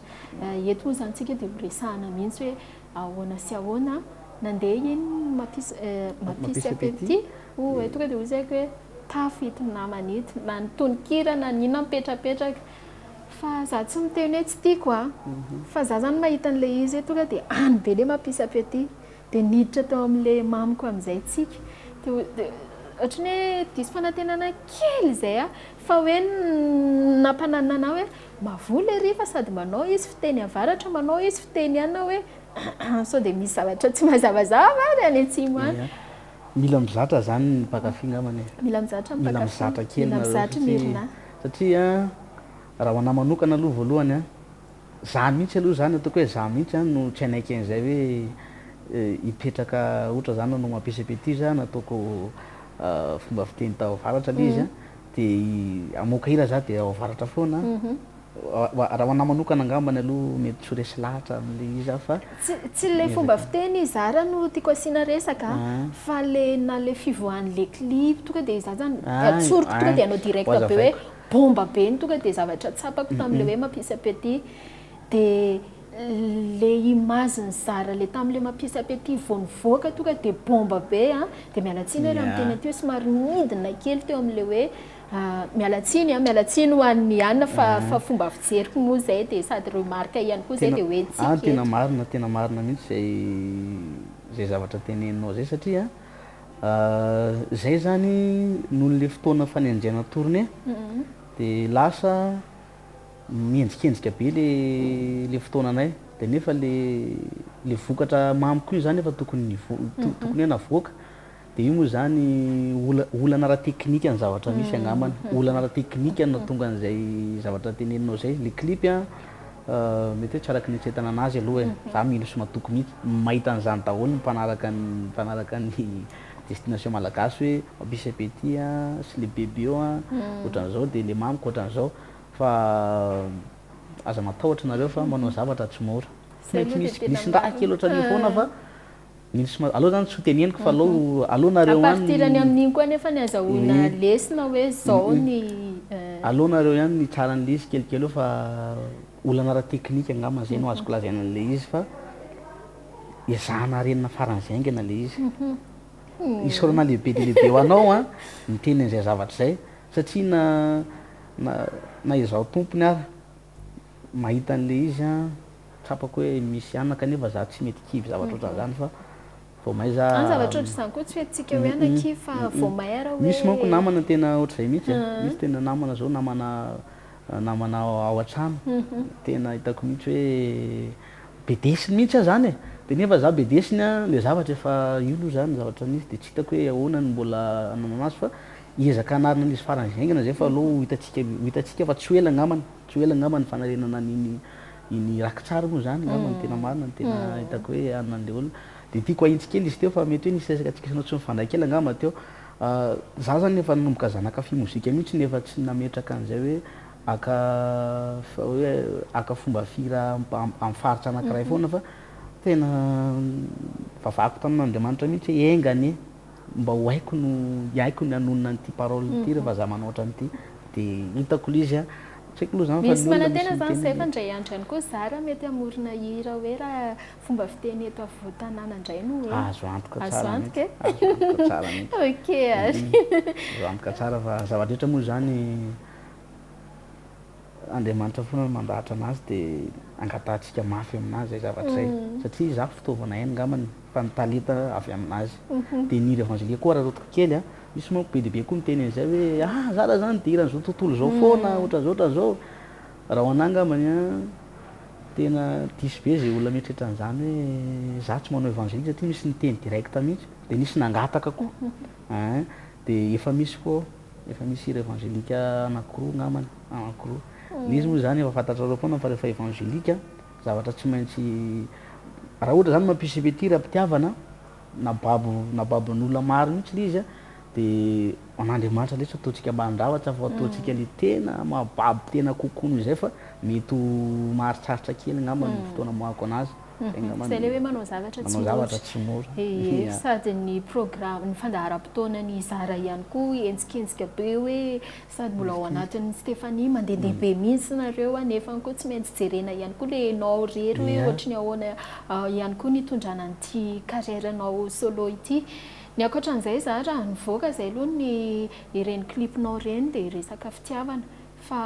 Eto moa izany tsika dia ho resahana mihitsy hoe ahoana sy ahoana nandeha iny mampisy mampisy appétit. Oay tonga dia hozy aiko hoe tafo ito namana ito na ny tononkira na ny inona mipetrapetraka. Fa za tsy miteny hoe tsy tiako a! Fa za zany mahita an'ilay izy hoe tonga dia any be le mampisy appétit. Dia niditra tao amin'ilay mamiko amin'izay tsika. Dia ohatran'ny hoe diso fanantenana kely izay aho. Fa hoe nampananina anah hoe mavola ery fa sady manao izy fiteny avaratra manao izy fiteny any aho hoe sao dia misy zavatra tsy mazavazava ary any atsimo any. Mila mizatra zany ny mpankafy ngambany e. Mila mizatra ny mpankafy. Mila mizatra kely Mila nareo mizatra satria Mirna. satria raha ho anah manokana aloha voalohany an, za mihitsy aloha zany ataoko hoe za mihitsy an no tsy hanaiky an'izay hoe hipetraka ohatra zany nanao mampisy appétit za nataoko fomba fiteny tao avaratra le izy an, de hamoaka hira za de ao avaratra foana. Raha ho anah manokana angambany aloha mety tsy ho resy lahatra amin'ilay izy aho fa. Tsy tsy ilay fomba fiteny Zara no tiako asiana resaka fa le na le fivoahan'le clip tonga dia za zany tsoriko tonga dia hanao direct be hoe bomba be ny tonga dia zavatra tsapako tamin'le hoe mampisy appétit dia le image-n'i Zara le tamin'le mampisy appétit vao nivoaka tonga dia bomba be an, dia miala tsiny hoe raha miteny an'ity hoe somary nidina kely teo amin'le hoe Miala tsiny an, miala tsiny ho an'ny an fa fa fomba fijeriko moa izay dia sady remarque ihany koa izay dia hoe tsy Tena, tena marina, tena marina mihitsy izay izay zavatra teneninao izay satria izay zany noho le fotoana fanenjehana tournée dia lasa mihenjikenjika be le le fotoananay dia nefa le le vokatra mamy koa io zany efa tokony nivo- tokony hoe navoaka. Dia io moa izany olana ara-teknika ny zavatra misy angambany. Olana ara-teknika no nahatonga an'izay zavatra teneninao izay. Ilay clip an, mety hoe tsy araka ny eritreretana an'azy aloha e. Za mino sy matoky mihitsy, mahita an'izany daholo ny mpanaraka ny mpanaraka ny Destination Malagasy hoe mampisy appétit an, sy le bebe eo an, ohatran'izao dia le mamiko ohatran'izao. Fa aza matahotra nareo fa manao zavatra tsy mora. Tsy maintsy misy misy raha kely ohatran'io foana fa. Misy ma, aleo zany tsy ho teneniko fa aleo aleo nareo À ihany partir ny amin'iny koa anefa ny azahoana lesona hoe zao ny Aleo nareo ihany ny hitsara an'ilay izy kelikely eo fa olana ara-teknika angamba zay no azoko lazaina an'ilay izy fa ezahana harenina faran'izay haingana ilay izy. Isaorana lehibe dia lehibe ho anao an, niteny an'izay zavatra izay satria na na na izaho tompony ary mahita an'ilay izy an. tsapako hoe misy anona kanefa za tsy mety kivy zavatra ohatran'izany fa vao may za. Any zavatra ohatr'izany koa tsy hoe tsika hoe anakivy fa vao may ara hoe. Misy manko namana tena ohatr'izay mihitsy e, misy tena namana zao namana namana ao an-trano tena hitako mihitsy hoe bedesiny mihitsy aho zany e, de nefa za bedesiny a le zavatra efa io aloha zany zavatra nisy de tsy hitako hoe ahoana no mbola hanao anazy fa hiezaka hanarina an'izy faran'izay haingana zay fa aleo ho hitantsika ho hitantsika fa tsy ho ela angambany, tsy ho ela angamba ny fanarenana an'iny iny rakitsary moa zany angamba no tena marina no tena hitako hoe hanina an'le olona. De tiako ahitsy kely izy teo fa mety hoe nisy resaka antsika sy anao tsy nifandray kely angamba teo. Za zany efa nanomboka za nankafy mozika mihitsy nefa tsy nametraka an'izay hoe haka hoe haka fomba fihira amin'ny faritra anankiray foana fa tena nivavahako tamin'Andriamanitra mihitsy hoe enga anie mba ho haiko no haiko ny hanonona an'ity parole ity rehefa za manao ohatran'ity de hitako le izy an, tsy haiko aloha zany fa Misy ny olona misy manantena zany miteny zay fa hoe indray andro ihany koa zara mety hamorona hira hoe raha fomba fiteny eto afovoan-tanàna indray no hoe azo antoka azo tsara antoka mihitsy, e. azo antoka tsara mihitsy. Ok ary. Azo antoka tsara fa zava-drehetra moa zany Andriamanitra foana no mandahatra anazy de angatahantsika mafy aminazy zay zavatra zay satria za fitaovana ihany angambany fa ny talenta avy aminazy de ny hira evangelika koa araraotiko kely a, misy manko be dia be koa miteny an'izay hoe ah zala zany de hiran'izao tontolo izao foana ohatran'izao ohatran'izao, raha ho anah angambany a tena diso be zay olona mieritreritra an'izany hoe za tsy manao evangelika satria misy niteny direct mihitsy de nisy nangataka koa ein de efa misy koa. Efa misy hira evangelika anakiroa angambany, anakiroa. Ny izy moa izany efa fantatrareo foana fa rehefa evangelika, zavatra tsy maintsy, raha ohatra izany mampisy petit raha-pitiavana, na babo na babon'olona maro mihitsy ilay izy an, dia an'Andriamanitra indray tsy ataontsika ambanin-javatra fa ataontsika ilay tena mahababo tena kokoa noho izay fa mety ho maharitsarotra kely angamba ny fotoana amoahako anazy. Zay le hoe manao zavatra tsy Manao mora. zavatra tsy mora. Ie, Ia. sady ny programme, ny fandaharam-potoanan'i Zara ihany koa henjikenjika be hoe sady mbola ao anatin'ny Stéphanie mandehandeha be mihitsy nareo a, nefa koa tsy maintsy jerena ihany koa le enao irery hoe Ia. ohatry ny ahoana ihany koa ny hitondrana an'ity carrière-nao solo ity. Ny ankoatran'izay Zara, nivoaka izay aloha ny ireny clip-nao ireny dia resaka fitiavana. Fa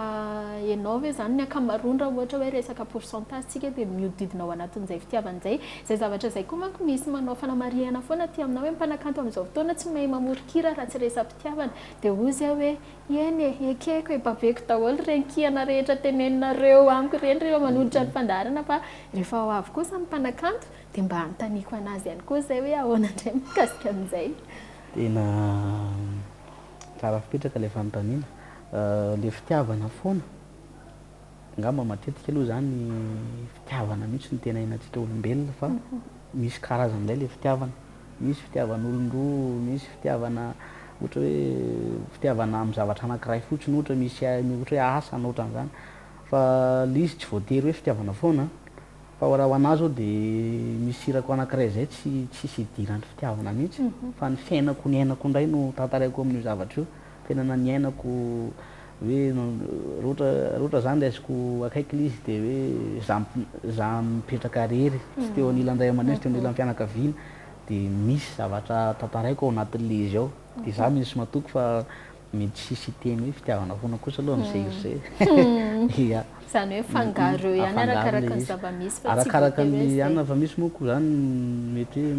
ianao ve izany ny ankamaroany raha ohatra hoe resaka pourcentage tsika dia mihodidina ao anatin'izay fitiavana izay. Izay zavatra izay koa manko misy manao fanamarihana foana aty aminao hoe mpanakanto amin'izao fotoana tsy mahay mamoron-kira raha tsy resa-pitiavana. Dia hozy aho hoe eny e, ekeko e, babeko daholo ireny kihana rehetra teneninareo amiko ireny rehefa manolotra ny fandaharana fa rehefa ho avy kosa ny mpanakanto dia mba anontaniako an'azy ihany koa izay hoe ahoana indray mikasika an'izay. Tena tsara fipetraka ilay fanontaniana. Le fitiavana foana, angamba matetika aloha zany fitiavana mihitsy no tena iainantsika olombelona fa misy karazany indray le fitiavana, misy fitiavan'olon-droa, misy fitiavana ohatra hoe fitiavana amin'ny zavatra anankiray fotsiny ohatra misy ohatra hoe asa na ohatran'izany fa le izy tsy voatery hoe fitiavana foana fa raha ho anah zao de misy hirako anankiray zay tsy tsisy idiran'ny fitiavana mihitsy fa ny fiainako niainako indray no tantaraiko amin'io zavatra io. Tena na niainako hoe raha ohatra raha ohatra zany raisiko akaiky ilay izy dia hoe za za mipetraka irery, tsy teo anilan'ny ray aman-dreny, tsy teo anilan'ny fianakaviana, dia misy zavatra tantaraiko ao anatin'ilay izy ao. Dia za misy matoky fa mety tsisy hiteny hoe fitiavana foana kosa aloha amin'izay hira izay. Ia. Izany hoe fangaro eo ihany Afangaro arakaraka ilay ny izy. zava-misy fa tsy Arakaraka voatery hoe ny izay. anona fa misy manko zany mety hoe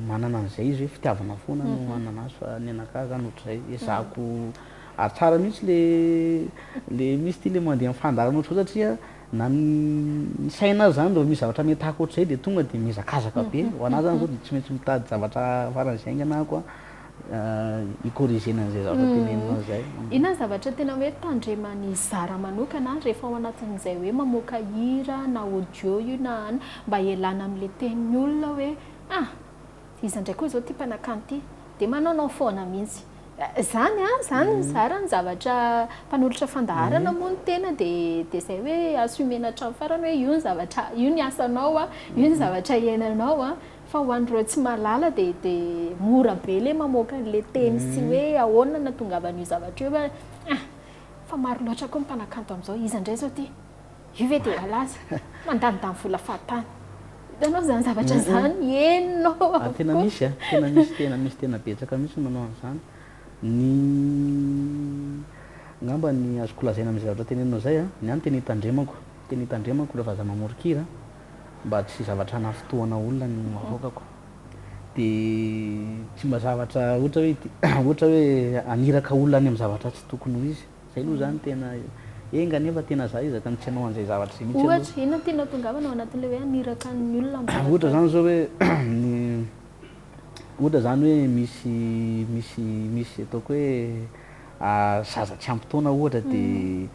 manana an'izay izy hoe fitiavana foana no hanana azy fa ny anakahy zany ohatr'izay ezahako ary tsara mihitsy le le misy ity le mandeha amin'ny fandaharana ohatr'izao satria na ny saina aza zany rehefa misy zavatra miataka ohatr'izay dia tonga dia mihazakazaka be, ho anah zany zao dia tsy maintsy mitady zavatra faran'izay haingana aho koa hi-corriger-na an'izay zavatra teneninao izay. Inona ny zavatra tena hoe tandreman'i Zara manokana rehefa ao anatin'izay hoe mamoaka hira na audio io na an, mba hialana amin'ilay tenin'ny olona hoe ah! iza indray koa izao ity mpanakanto ity dia manaonao foana mihitsy. Izany an, izany ny Zara ny zavatra mpanolotra fandaharana moa ny tena dia dia izay hoe assumer-na hatramin'ny farany hoe io ny zavatra, io ny asanao an, io ny zavatra iainanao an. Fa ho an'ireo tsy mahalala dia dia mora be ilay mamoaka an'ilay teny sy hoe ahoana no nahatongavan'io zavatra io fa ah! Fa maro loatra koa ny mpanakanto amin'izao, iza indray izao ity? Io ve dia halaza? Mandanindany vola fahatany. Hitanao izany zavatra izany? Henonao Ah, tena avokoa. misy a, tena misy, tena misy, tena betsaka mihitsy ny manao an'izany. Ny angamba ny azoko lazaina amin'izay zavatra teneninao izay a, ny ahy no tena itandremako, tena itandremako rehefa za mamoron-kira. Mba tsy zavatra hanafintohana olona no avoakako. Dia tsy mba zavatra ohatra hoe ohatra hoe haniraka olona any amin'ny zavatra tsy tokony ho izy. Zay aloha zany tena enga anie fa tena za ezaka ny tsy hanao an'izay zavatra izay mihitsy aloha. Ohatra, inona no tianao tongavana ao anatin'ilay hoe haniraka ny olona amin'ny zavatra. Ohatra zany zao hoe ny ohatra zany hoe misy misy misy ataoko hoe zaza tsy ampy taona ohatra dia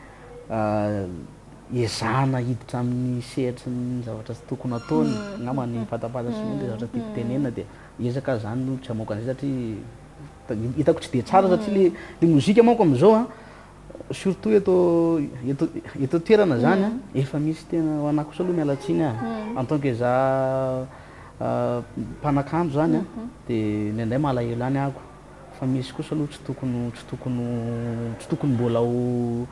ezahana hiditra amin'ny sehatry ny zavatra tsy tokony ataony, angamba ny fantapantatry ny olona ilay zavatra tiako tenenina dia ezaka aho zany aloha tsy hamoaka an'izay satria hitako tsy dia tsara satria le le mozika manko amin'izao an, surtout eto eto eto an-toerana zany an, efa misy tena ho anah kosa aloha miala tsiny ah, en tant que za mpanakanto zany an, de indraindray malahelo ihany ahako fa misy kosa aloha tsy tokony tsy tokony tsy tokony mbola ho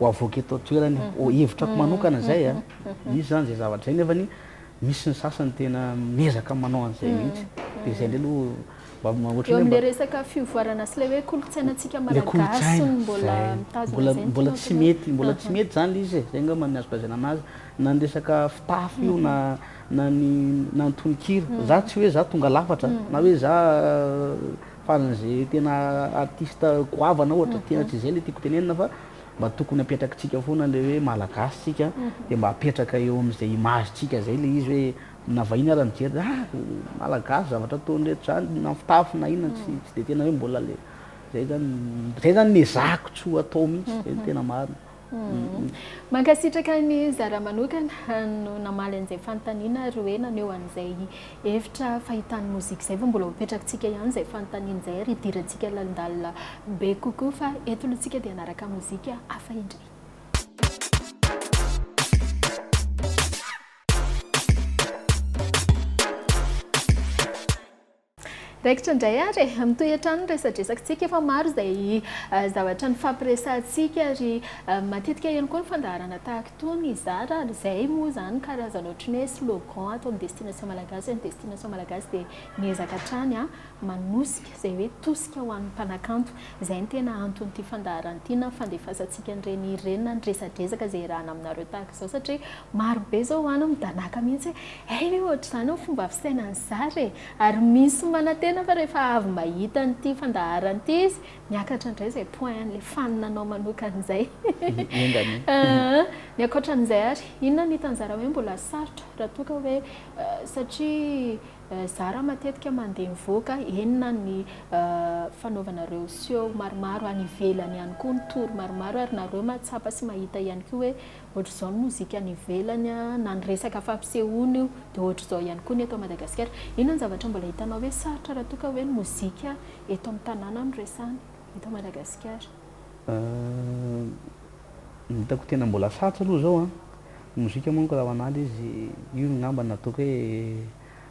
ho avoaka eto an-toerana e, hevitrako manokana zay an, misy zany zay zavatra zay nefany misy ny sasany tena miezaka manao an'izay mihitsy, de zay indray aloha Eo amin'ilay resaka fivoarana sy ilay hoe kolontsainantsika malagasy no mbola mitazona izay no Mbola tsy mety, mbola tsy mety izany ilay izy e, izay angamba no azoko lazaina an'azy, na ny resaka fitafy io na na ny na ny tononkira, za tsy hoe za tonga lafatra na hoe za faran'izay tena artiste goavana ohatra, tena tsy izay ilay tiako tenenina fa mba tokony apetrakitsika foana ilay hoe malagasy tsika dia mba apetraka eo amin'izay image-tsika izay ilay izy hoe Na vahiny ara mijery dia ah malagasy zavatra ataon'ireto zany na fitafy na inona tsy tsy dia tena hoe mbola le zay zany zay zany ny ezahako tsy ho atao mihitsy zay no tena marina. Mankasitraka an'i Zara manokana no namaly an'izay fanontaniana ary hoe naneho an'izay hevitra fahitany mozika izay fa mbola ho apetrakitsika ihany izay fanontaniana izay ary hidirantsika lalindalina be kokoa fa eto aloha tsika dia hanaraka mozika hafa indray. Raikitra indray ary e! Mitohy hatrany ny resadresakitsika, efa maro izay zavatra nifampiresahantsika ary matetika ihany koa ny fandaharana tahaka itony zara ary izay moa izany karazana ohatran'ny hoe slogan ato amin'ny Destination Malagasy hoe ny Destination Malagasy dia miezaka hatrany manosika izay hoe tosika ho an'ny mpanakanto. Izay no tena anton'ity fandaharana ity na fandefasantsika an'ireny hira ireny na ny resadresaka izay iarahana aminareo tahaka izao satria maro be izao any midanàka mihitsy hoe hay ve ohatr'izany ny fomba fisainan'i Zara e! Ary misy manantena fa rehefa avy mahita an'ity fandaharana ity izy miakatra indray izay point an'ilay fan anao manokana izay. Enga anie. Ny ankoatran'izay ary, inona no hitan'i Zara hoe mbola sarotra raha toa ka hoe satria Zara matetika mandeha mivoaka, eny na ny fanaovanareo seho maromaro any ivelany ihany koa, ny tour maromaro ary nareo mahatsapa sy mahita ihany koa hoe ohatr'izao ny mozika any ivelany na ny resaka fampisehoana io dia ohatr'izao ihany koa ny eto Madagasikara. Inona ny zavatra mbola hitanao hoe sarotra raha toa ka hoe ny mozika eto amin'ny tanàna no resahana eto Madagasikara? Ny hitako tena mbola sarotra aloha izao an, ny mozika manko raha ho an'ahy ilay izy, io angamba no ataoko hoe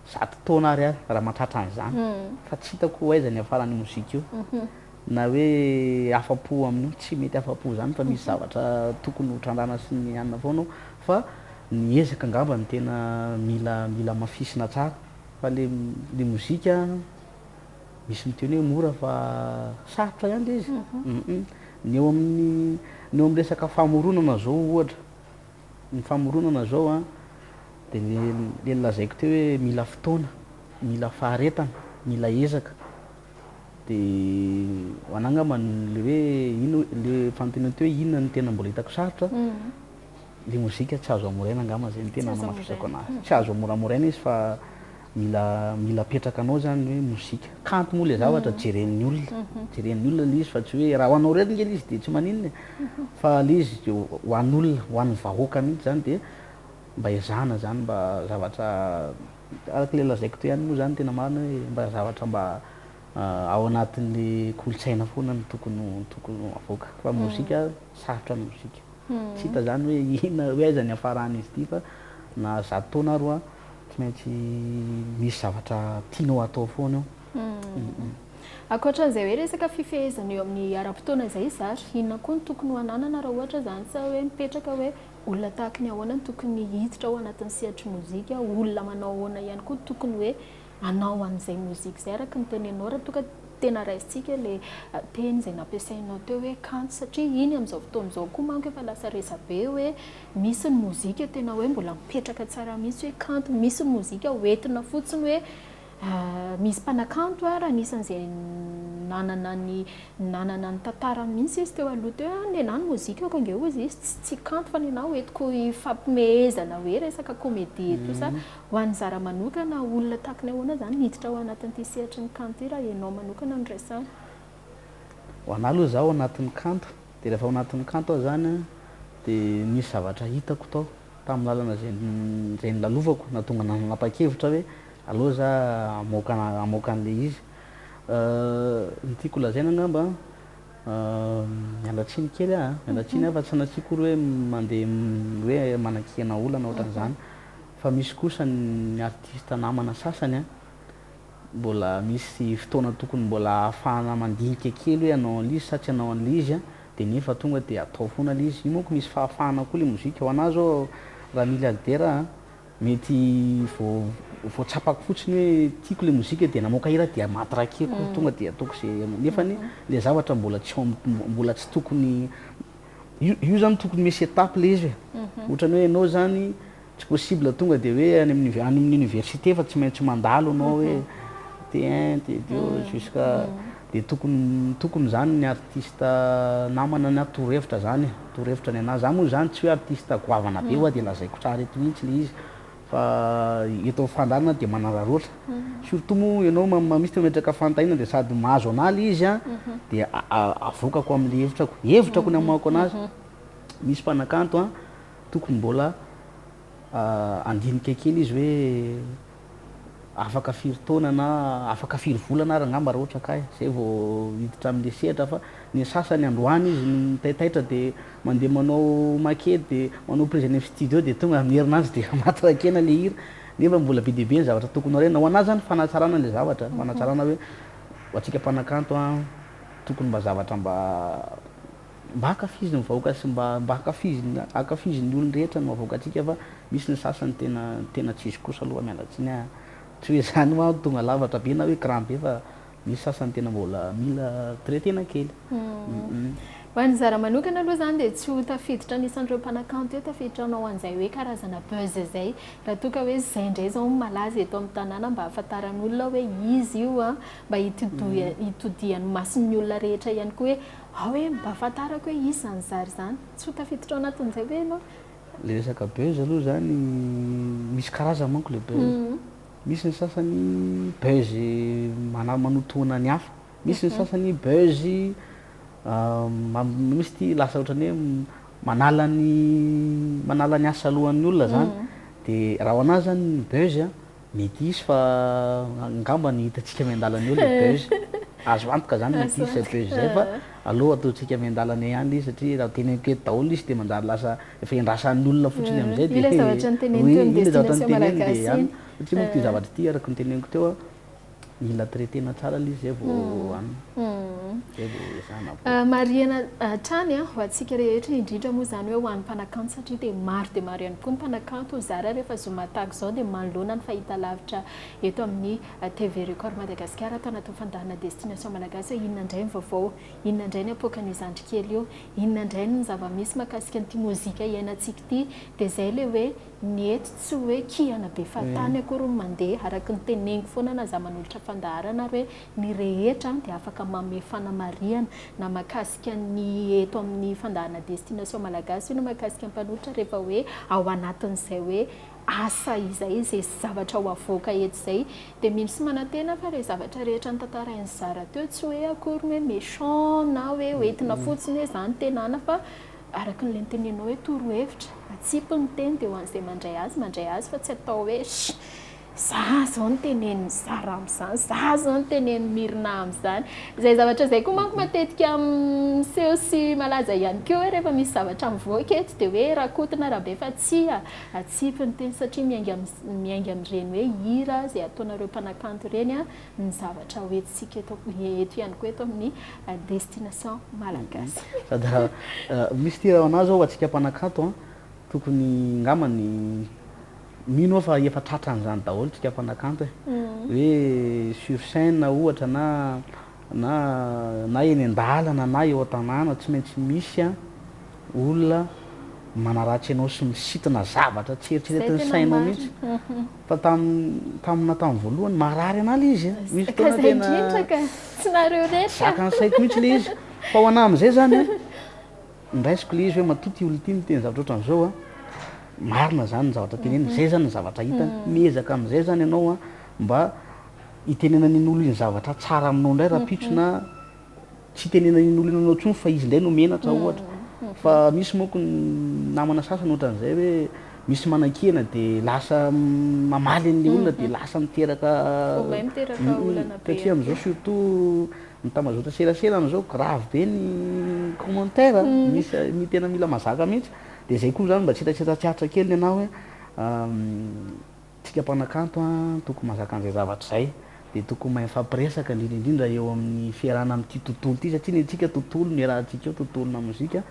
zato taona ary aho raha mahatratra an'izany, fa tsy hitako ho aiza ny hiafaran'io mozika io, na hoe afa-po amin'io, tsy mety afa-po izany fa misy zavatra tokony ho trandrahana sy ny anona foana ao, fa ny ezaka angamba no tena mila mila hamafisina tsara, fa le le mozika misy miteny hoe mora fa sarotra ihany le izy, ny eo amin'ny ny eo amin'ny resaka famoronana zao ohatra, ny famoronana zao an, de le le nolazaiko teo hoe mila fotoana, mila faharetana, mila ezaka, de ho anah angamba le hoe ino le fanontaniana teo hoe inona no tena mbola hitako sarotra, le mozika tsy azo hamoraina angamba zay no tena hanamafisako anazy, tsy azo hamoramoraina izy fa Mila mila apetraka anao zany ny hoe mozika. Kanto moa le zavatra jeren'ny olona, jeren'ny olona le izy fa tsy hoe raha ho anao irery nge le izy de tsy maninona e, fa le izy de ho an'olona, ho an'ny vahoaka mihitsy zany de mba ezahana zany mba zavatra araka le lazaiko teo ihany moa zany tena marina hoe mba zavatra mba ao anatin'le kolontsaina foana no tokony tokony ho avoaka fa mozika sarotra ny mozika. Tsy hita zany hoe inona hoe aiza ny hiafaran'izy ity fa na zato taona ary hoa Tsy maintsy misy zavatra tianao hatao foana eo. Ankoatran'izay hoe resaka fifehezana eo amin'ny ara-potoana izay zary, inona koa no tokony ho ananana raha ohatra izany sa hoe mipetraka hoe olona tahaka ny ahoana no tokony hiditra ao anatin'ny sehatry mozika, olona manao ahoana ihany koa no tokony hoe hanao an'izay mozika izay araka ny teneninao raha toa ka tena raisintsika ilay teny izay nampiasainao teo hoe kanto satria iny amin'izao fotoana izao koa manko efa lasa resabe hoe misy ny mozika tena hoe mbola mipetraka tsara mihitsy hoe kanto, misy ny mozika hoentina fotsiny hoe Misy mpanakanto ary anisan'izay nanana ny nanana ny tantarany mihitsy izy teo aloha teo hoe nenaha ny mozikako ange hozy izy tsy tsy kanto fa nenaha hoentiko hifampimehezana hoe resaka comédie et tout ça. Ho an'i Zara manokana olona tahaka ny ahoana izany niditra ao anatin'ity sehatry ny kanto ity raha ianao manokana no resahana? Ho anah aloha izaho ao anatin'ny kanto dia rehefa ao anatin'ny kanto aho izany an dia nisy zavatra hitako tao tamin'ny lalana izay izay nolalovako nahatonga anah nanapa-kevitra hoe Aleo za hamoaka hamoaka an'le izy. Ny tiako holazaina angamba an, miala tsiny kely aho an, miala tsiny aho fa tsy sanatria akory hoe mandeha hoe manakiana olona na ohatran'izany fa misy kosa ny artiste namana sasany an, mbola misy fotoana tokony mbola ahafahana mandinika kely hoe hanao an'le izy sa tsy hanao an'le izy an, de nefa tonga de atao foana le izy, io manko misy fahafahana koa le mozika, ho anah zao raha milliardaire aho an, Mety vao vao tsapako fotsiny hoe tiako le mozika dia namoaka hira dia matraquer-ko tonga dia ataoko ze nefany le zavatra mbola tsy ao mbola tsy tokony io io zany tokony misy étape le izy e, ohatrany hoe ianao zany tsy possible tonga dia hoe any amin'ny any amin'ny université fa tsy maintsy mandalo anao hoe T1, T2 jusqu'à dia tokony tokony zany ny artiste namana na torohevitra zany e, torohevitra ny anahy, za moa zany tsy hoe artiste goavana be hoa dia lazaiko tsara eto mihitsy le izy fa eto amin'ny fandaharana dia manararaotra, surtout moa ianao misy te mametraka fanontaniana dia sady mahazo anah le izy an dia avoakako amle hevitrako, hevitrako ny amoahako anazy, misy mpanakanto an tokony mbola handinika kely izy hoe afaka firy taona na afaka firy volana ary angamba raha ohatra kay zay vao hiditra amin'le sehatra fa ny sasany androany izy mitaitaitra de mandeha manao maquette de manao prise any amin'ny studio de tonga amin'ny herinandro de matraquena le hira nefa mbola be dia be ny zavatra tokony harena. Ho an'ahy zany fanatsarana le zavatra, fanatsarana hoe ho antsika mpanakanto an tokony mba zavatra mba Mba ankafizo ny vahoaka sy mba mba ankafizo ankafizo ny olon-drehetra no avoakantsika fa misy ny sasany tena tena tsisy kosa aloha miala tsiny ah. Tsy hoe zany hoa tonga lavatra be na hoe grand be fa misy sasany tena mbola mila traiter-na kely. Ho an'i Zara manokana aloha izany dia tsy ho tafiditra anisan'ireo mpanakanto eo tafiditra hanao an'izay hoe karazana buzz izay raha toa ka hoe izay indray izao no malaza eto amin'ny tanàna mba hahafantaran'olona hoe izy io an, mba hitodihan'ny mason'ny olona rehetra ihany koa hoe Ao hoe mba ahafantarako hoe iza izany zary izany. Tsy ho tafiditra ao anatin'izay ve ianao? Le resaka buzz aloha zany misy karazany manko le buzz. Misy ny sasany buzz manotohina ny hafa, misy ny sasany buzz misy ty lasa ohatran'ny hoe manala ny manala ny asa alohan'ny olona zany. De raha ho anahy zany ny buzz an, Mety hisy fa angamba ny hitantsika miandalana eo le buzz. Azo antoka zany mety hisy zay buzz zay fa aleo ataontsika miandalana eo ihany le izy satria raha teneniko eto daholo izy de manjary lasa efa endrasan'ny olona fotsiny amizay de Io ilay zavatra noteneniko oui teo amin'ny io ilay zavatra destination noteneniny de malagasy any iny. satria moa ity zavatra ity araka ny teneniko teo a mila traiter-na tsara le izy zay vao any. Zay vao ezahana avoaka. Marihana hatrany ho antsika rehetra, indrindra moa izany hoe ho an'ny mpanakanto satria dia maro dia maro ihany koa ny mpanakanto zara rehefa zoma tahaka izao dia manoloana ny fahitalavitra eto amin'ny TV Record Madagasikara ato anatin'ny fandaharana Destination Malagasy hoe inona indray ny vaovao, inona indray ny apoakan'io zandry kely io, inona indray ny zava-misy mahakasika an'ity mozika iainantsika ity dia izay ilay hoe Ny eto tsy hoe kihana be fahatany akory ny mandeha, araka ny teneniko foana na za manolotra fandaharana ary hoe ny rehetra dia afaka manome fanamarihana na mahakasika ny eto amin'ny fandaharana destination malagasy io na mahakasika ny mpanolotra rehefa hoe ao anatin'izay hoe asa izay, izay zavatra ho avoaka eto izay dia mino sy manantena fa ilay zavatra rehetra notantarain'i Zara teo tsy hoe akory ny hoe méchant na hoe hoentina fotsiny hoe za no tena ana fa Araka ilay noteneninao hoe torohevitra, atsipy ny teny dia ho an'izay mandray azy, mandray azy fa tsy atao hoe sh! za zao no tenenin'i Zara amin'izany, za zao no tenenin'i Mirna amin'izany. Izay zavatra izay koa manko matetika miseho sy malaza ihany koa hoe rehefa misy zavatra mivoaka eto dia hoe Rakoto na Rabe fa tsia, atsipy ny teny satria miainga miainga amin'ireny hoe hira izay ataonareo mpanakanto ireny ny zavatra hoentintsika eto eto ihany koa eto amin'ny destination malagasy. Sady raha misy ity raha ho anah zao antsika mpanakanto an, tokony ngambany mino aho fa efa tratran'izany daholo tsika mpanakanto e, hoe sur scène ohatra na na na eny an-dalana na eo an-tanàna tsy maintsy misy a olona manaratsy anao sy misintona zavatra tsy Zay eritreretin'ny tena sainao marina. mihitsy. Fa tam tamina tamin'ny voalohany marary anah le izy a, misy Ka fotoana zay tena indrindra ka, tsy nareo rery ka. zakan'ny saiko mihitsy le izy. Fa ho anah amin'izay zany a, ndraisiko le izy hoe matoa ty olona ity miteny zavatra ohatran'izao a, marina zany ny zavatra teneniny, zay zany ny zavatra hitany. Miezaka amin'izay zany ianao a mba hitenenan'iny olona iny zavatra tsara aminao indray rahampitso na tsy hitenenan'iny olona iny anao intsony fa izy indray no menatra ohatra. Fa misy manko ny namana sasany ohatran'izay hoe misy manan-kena de lasa mamaly an'le olona de lasa miteraka Vao may miteraka olana be satria ihany amin'izao koa. surtout ny tambazotra serasera amin'izao grave be ny commentaire, misy ny tena mila mazaka mihitsy. De zay koa zany mba tsy hitatsita tsy aritra kely ny anah hoe tsika mpanakanto an tokony mahazaka an'izay zavatra izay, de tokony mahay mifampiresaka indrindra indrindra eo amin'ny fiarahana amin'ity tontolo ity satria ny antsika tontolo ny iarahantsika eo tontolona mozika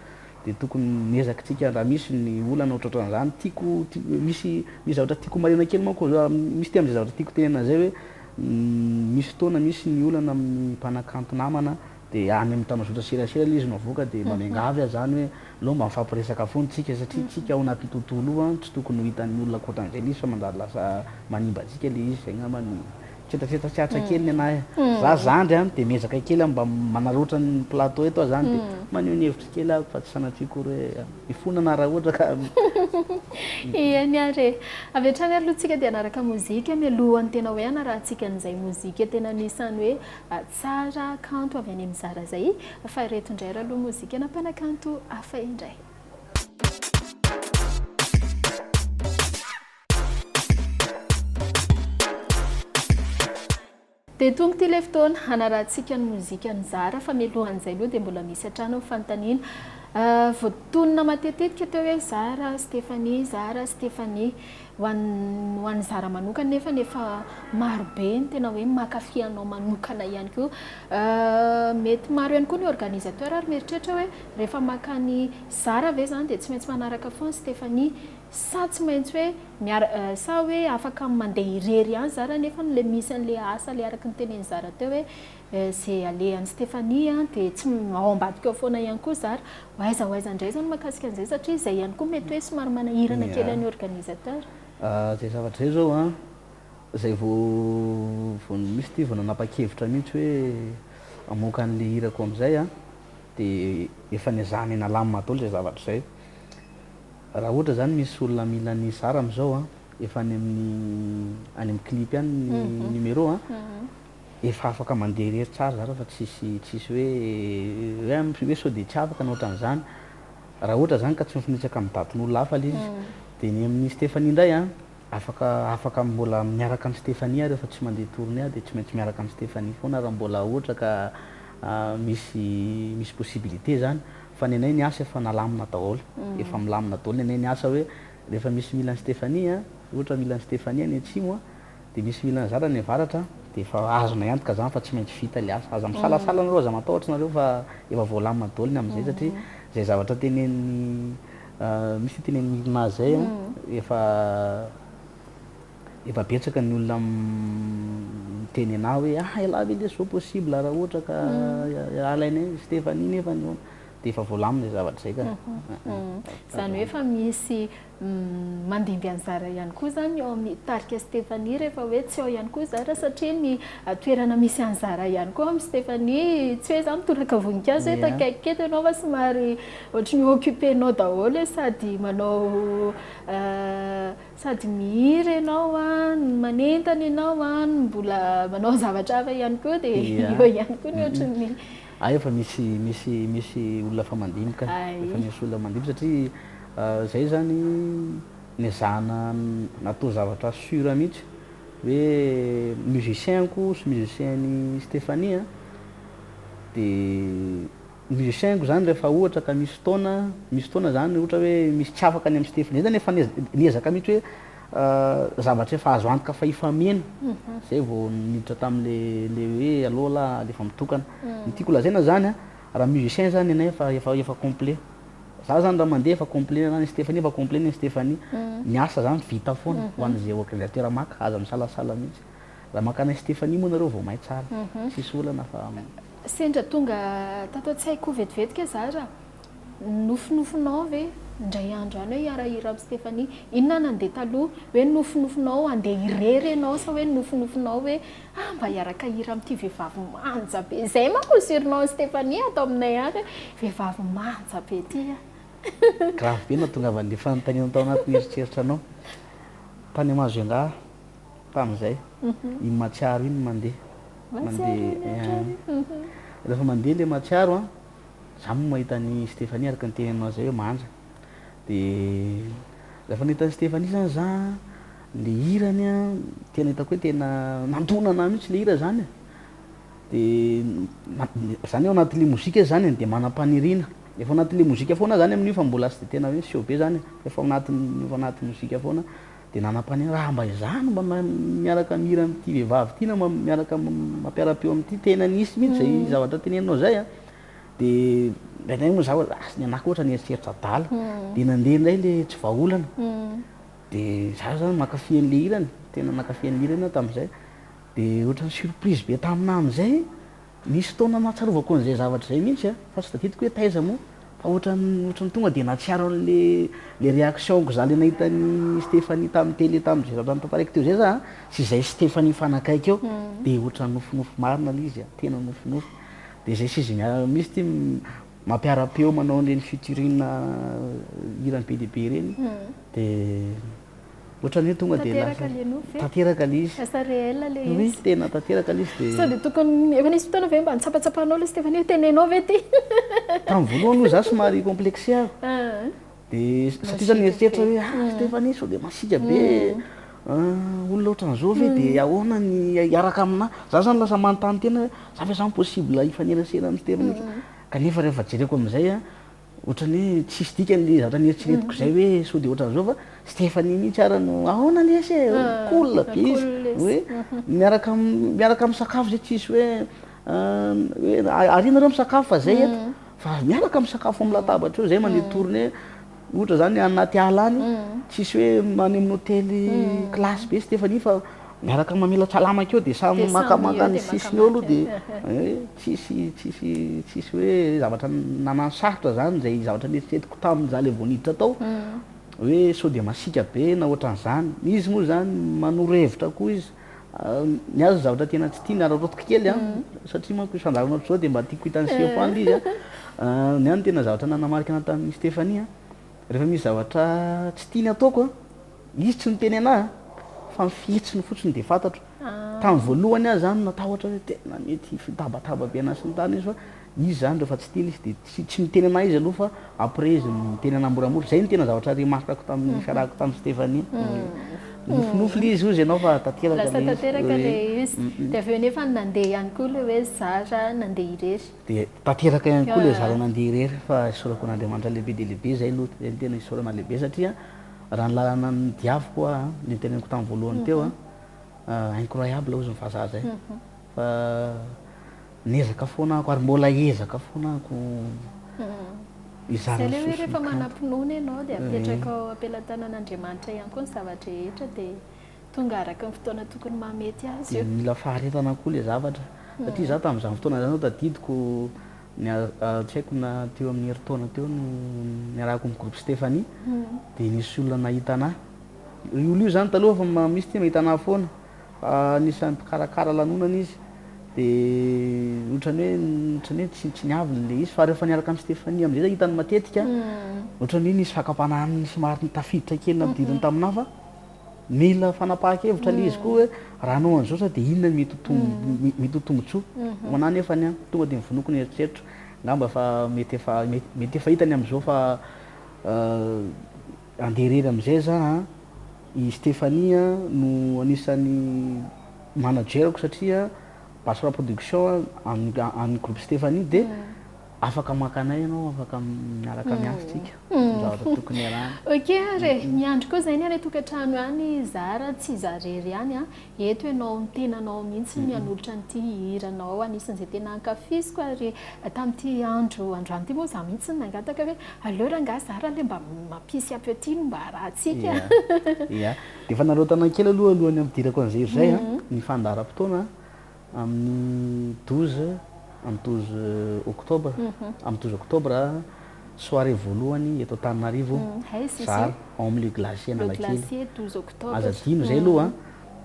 de tokony miezaka tsika raha misy ny olana ohatrohatran'izany tiako misy misy zavatra tiako marihina kely manko misy ty amin'izay zavatra tiako tenenina zay hoe misy fotoana misy ny olana amin'ny mpanakanto namana de any amin'ny tambazotra serasera le izy no avoaka de mba miangavy aho zany hoe aleo mba mifampiresaka foana tsika satria tsika ao anaty tontolo io an tsy tokony ho hitan'ny olona ankoatran'izay le izy fa manjary lasa manimba antsika le izy, zay angamba ny tsetsatsetsa tsy atra kely ny anahy e, za zandry an de miezaka kely aho mba manaraotra ny plateau eto aho zany de maneho ny hevitro kely aho fa tsy sanatria akory hoe hifonana raha ohatra ka. Eny ary e! Avy hatrany aloha tsika dia hanaraka mozika mialohan'ny tena hoe hanarahantsika an'izay mozika tena anisan'ny hoe Tsara kanto avy any amin'ny Zara zay fa ireto indray ary aloha mozika na mpanakanto hafa indray. Dia tonga ity ilay fotoana hanarahantsika ny mozikan'i Zara fa mialohan'izay aloha dia mbola misy hatrany ny fanontaniana. Voatonona matetetika teo hoe Zara, Stéphanie, Zara, Stéphanie. Ho an'ny ho an'i Zara manokana nefa efa maro be ny tena hoe mankafy anao manokana ihany koa. Mety maro ihany koa ny organisateur ary mieritreritra hoe rehefa maka an'i Zara ve izany dia tsy maintsy manaraka foana Stéphanie sa tsy maintsy hoe miara sa hoe afaka mandeha irery ihany Zara nefa ilay misy an'ilay asa ilay araka ny tenenin'i Zara teo hoe Izay alehan'i Stéphanie an, dia tsy ao ambadika ao foana ihany koa zara. Ho aiza ho aiza indray izany mahakasika an'izay satria izay ihany koa mety hoe somary manahirana kely an'ny organisateur. Izay zavatra izay izao an, izay vao vao misy ity vao nanapa-kevitra mihitsy hoe hamoaka an'ilay hirako amin'izay an, dia efa nezahana nalamina daholo izay zavatra izay. Raha ohatra izany misy olona mila an'i Zara amin'izao an, efa any amin'ny any amin'ny clip any ny numéro an, Efa afaka mandeha irery tsara za fa tsisy tsisy hoe hoe sao dia tsy afaka na ohatran'izany. Raha ohatra zany ka tsy mifanitsaka amin'ny datin'olona hafa le izy. Dia ny amin'i Stéphanie indray an, afaka afaka mbola miaraka amin'i Stéphanie aho rehefa tsy mandeha tournée aho dia tsy maintsy miaraka amin'i Stéphanie foana raha mbola ohatra ka misy misy possibilité zany. Fa ny anay ny asa efa nalamina daholo, efa milamina daholo ny anay ny asa hoe rehefa misy mila an'i Stéphanie an, ohatra mila an'i Stéphanie any atsimo an, Dia misy mila an'izany any avaratra dia efa azonay antoka zany fa tsy maintsy vita ilay asa. Aza misalasala nareo, aza matahotra nareo fa efa voalamina daholo ny amin'izay satria izay zavatra tenenin'ny misy tenenin'i Irina zay an, efa efa betsaka ny olona miteny anah hoe ah ialahy ve lesy zao possible raha ohatra ka alainay Stéphanie nefa ny dia efa voalamina izay zavatra izay ka. Izany hoe efa misy Mandimby an'i Zara ihany koa izany ao amin'ny tarika Stéphanie rehefa hoe tsy ao ihany koa Zara satria ny toerana misy an'i Zara ihany koa amin'i Stéphanie tsy hoe izaho mitoraka voninkazo eto akaiky eto ianao fa somary ohatry ny occupé-nao daholo e sady manao sady mihira ianao an, manentana ianao an, mbola manao zavatra hafa ihany koa dia eo ihany koa ny ohatry ny Hay efa misy misy misy olona efa mandimby ka, efa misy olona mandimby satria Zay zany nezahana natao zavatra sur mihitsy hoe musicien-ko sy musicien-n'i Stéphanie an, de musicien-ko zany rehefa ohatra ka misy fotoana, misy fotoana zany ohatra hoe misy tsy afaka ny amin'i Stéphanie, zay zany efa niezaka mihitsy hoe zavatra efa azo antoka fa hifameno, zay vao niditra tam'le le hoe aleo lah alefa mitokana, ny tiako lazaina zany an, raha musicien zany ny anay efa efa efa complet. Za zany raha mandeha efa complet na ny Stephanie efa complet ny Stephanie. Ny asa zany vita foana ho an'izay organisateur maka, aza misalasala mihitsy. Raha maka anay Stephanie moa nareo vao may tsara. Tsisy olana fa. Sendra tonga tato an-tsaiko vetivetika Zara, nofinofinao ve indray andro any hoe hiara-hira amin'i Stéphanie? Inona nandeha taloha? Hoe nofinofinao handeha irery ianao sa hoe nofinofinao hoe ah mba hiaraka hira amin'ity vehivavy manja be izay manko ny surnom-n'i Stéphanie ato aminay any hoe vehivavy manja be ity ah. Grave be nahatongavan'ilay fanontaniana tao anatin'ny eritreritranao. Tany Mahajanga tamin'izay, iny Mahatsiaro iny mandeha. Mandeha, rehefa mandeha ilay Mahatsiaro an, za moa mahita an'i Stéphanie araka ny teneninao zay hoe manja. Dia rehefa nahita an'i Stéphanie zany za an, le hirany an, tena hitako hoe tena nandona anah mihitsy le hira zany e. Dia zany ao anatin'le mozika zany e, dia manam-paniriana. Efa ao anatin'le mozika foana zany amin'io fa mbola tsy dia tena hoe miseho be zany e, fa efa ao anatin'ny efa ao anaty mozika foana. Dia nanam-paniriana, raha mba izaho no mba miaraka mihira amin'ity vehivavy ity na miaraka mampiara-peo amin'ity, tena nisy mihitsy izay zavatra teneninao izay an. Dia indraindray moa izaho lasa ny anah koa ohatran'ny eritreritra adala. Dia nandeha indray ilay tsy vahaolana. Dia izaho izany mankafy an'ilay hirany, tena nankafy an'ilay hirany aho tamin'izay. Dia ohatran'ny surprise be taminah amin'izay. Nisy fotoana nahatsiarovako an'izay zavatra izay mihitsy an, fa tsy tadidiko hoe taiza moa, fa ohatran'ny ohatran'ny tonga dia nahatsiaro an'le le réaction-ko za le nahita an'i Stéphanie tamin'ny télé tamin'izay zavatra notantaraiko teo izay za an, sy izay Stéphanie mifanakaiky eo, dia ohatran'ny nofinofy marina ilay izy an, tena nofinofy. Dia izay sy izy miara misy ity mampiara-peo manao an'ireny featuring hirany be dia be ireny, dia. Ohatran'ny hoe tonga dia lasa. Tanteraka le nofy ve? Tanteraka le izy. Lasa réel le izy. Oui, tena tanteraka le izy dia. Sao dia tokony efa nisy fotoana ve mba nitsapatsapanao le Stéphanie hoe tenenao ve ty? Tamin'ny voalohany aloha za somary complexé aho. Dia satria za nieritreritra hoe ah Stéphanie sao dia masiaka be, olona ohatran'izao ve dia ahoana ny hiaraka aminà? Za zany lasa manontany tena hoe za ve zany possible hifanerasera amin'i Stéphanie? Kanefa rehefa jereko amin'izay an, Ohatran'ny hoe tsisy dikany le zavatra nieritreretiko zay hoe sao dia ohatran'izao fa Stéphanie mihitsy ara no ahoana lesy e, cool be izy, hoe miaraka miaraka misakafo zay tsisy hoe hoe ary nareo misakafo fa zay eto fa miaraka misakafo amin'ny latabatra eo zay mandeha tournée ohatra zany anaty ala any tsisy hoe any amin'ny hotely classe be Stéphanie fa miaraka mamela salamaka eo dia samy makamaka ny sisiny eo aloha dia hoe tsisy tsisy tsisy hoe zavatra nanano sarotra zany izay zavatra neritreretiko tamin'izaho ilay vao niditra tao hoe sao dia masiaka be na ohatran'izany. Izy moa zany manoro hevitra koa izy, ny azy ny zavatra tena tsy tiany araraotiko kely an, satria manko fandaharana ohatr'izao dia mba tiako hitan'ny seho foana ilay izy an, ny ahy ny tena zavatra nanamarika anahy tamin'i Stéphanie an, rehefa misy zavatra tsy tiany ataoko an, Izy tsy niteny anah fa ny fihetsiny fotsiny dia fantatro. Tamin'ny voalohany aho zany natahotra hoe tena mety hitabataba be anah sy ny tariny izy fa izy zany rehefa tsy tiany izy dia tsy tsy miteny anah izy aloha fa après izy miteny anah moramora. Zay no tena zavatra remarque-ko tamin'ny fiarahako tamin'i Stéphanie. Nofinofy le izy hozy ianao fa tanteraka Lasa le izy. tanteraka le izy. Dia avy eo nefa nandeha ihany koa ilay hoe zara nandeha irery. Dia tanteraka ihany koa ilay zara nandeha irery fa isaorako an'Andriamanitra lehibe dia lehibe zay aloha, zay no tena isaorana lehibe satria Raha ny lalana nodiaviko hoa an, ny noteneniko tamin'ny voalohany teo an, incroyable hozy ny vazaha zay. Fa niezaka foana ako ary mbola hiezaka foana ako hizara Zay ny le hoe soa sy ny rehefa kanto. manam-pinoana ianao dia apetraka ao am-pelatanan'Andriamanitra ihany koa ny zava-drehetra dia tonga araka ny fotoana tokony mahamety azy Dia io. mila faharetana koa le zavatra. Satria za tamin'izany fotoana izany zao tadidiko Ny tsy haiko na teo amin'ny herintaona teo no niarahako amin'ny groupe Stéphanie dia nisy olona nahita anah. Io olona io izany taloha efa misy tia mahita anah foana fa anisan'ny mpikarakara lanonana izy dia ohatran'ny hoe ohatran'ny hoe tsy tsy niaviny ilay izy fa rehefa niaraka amin'i Stéphanie amin'izay za hitany matetika ohatran'ny hoe nisy fakam-panahy somary tafiditra kely nampidiriny taminah fa Mila fanapahan-kevitra ilay izy koa hoe raha hanao an'izao za dia inona no mety ho mety ho tombontsoa ho anah nefany an, tonga dia nivonoko ny eritreritro, angamba efa mety efa mety efa hitany amin'izao fa handeha irery amin'izay za an, i Stéphanie an no anisan'ny manager-ko satria Basra production an'ny groupe Stéphanie dia Afaka maka anay ianao, afaka miaraka miasa tsika, ny zavatra tokony iarahana. Ok ary e, miandry koa izay ny any an-tokantrano any Zara, tsy izaho irery ihany an, eto ianao ny tenanao mihitsy no hanolotra an'ity hiranao anisan'izay tena ankafiziko ary tamin'ity andro androany ity moa izaho mihitsy no nangataka hoe aleo rangahy Zara aloha mba mampisy ampeo ity no mba arahantsika. Ia, dia efa narotana kely aloha alohan'ny hampidirako an'izay hira izay an, ny fandaharam-potoana amin'ny 12. Amin'ny 12 octobre, amin'ny 12 octobre, soirée voalohany eto Antananarivo, Zara, ao amin'ny Le Glacier Le Analakely. Glacier, 12 octobre. Aza adino izay aloha an,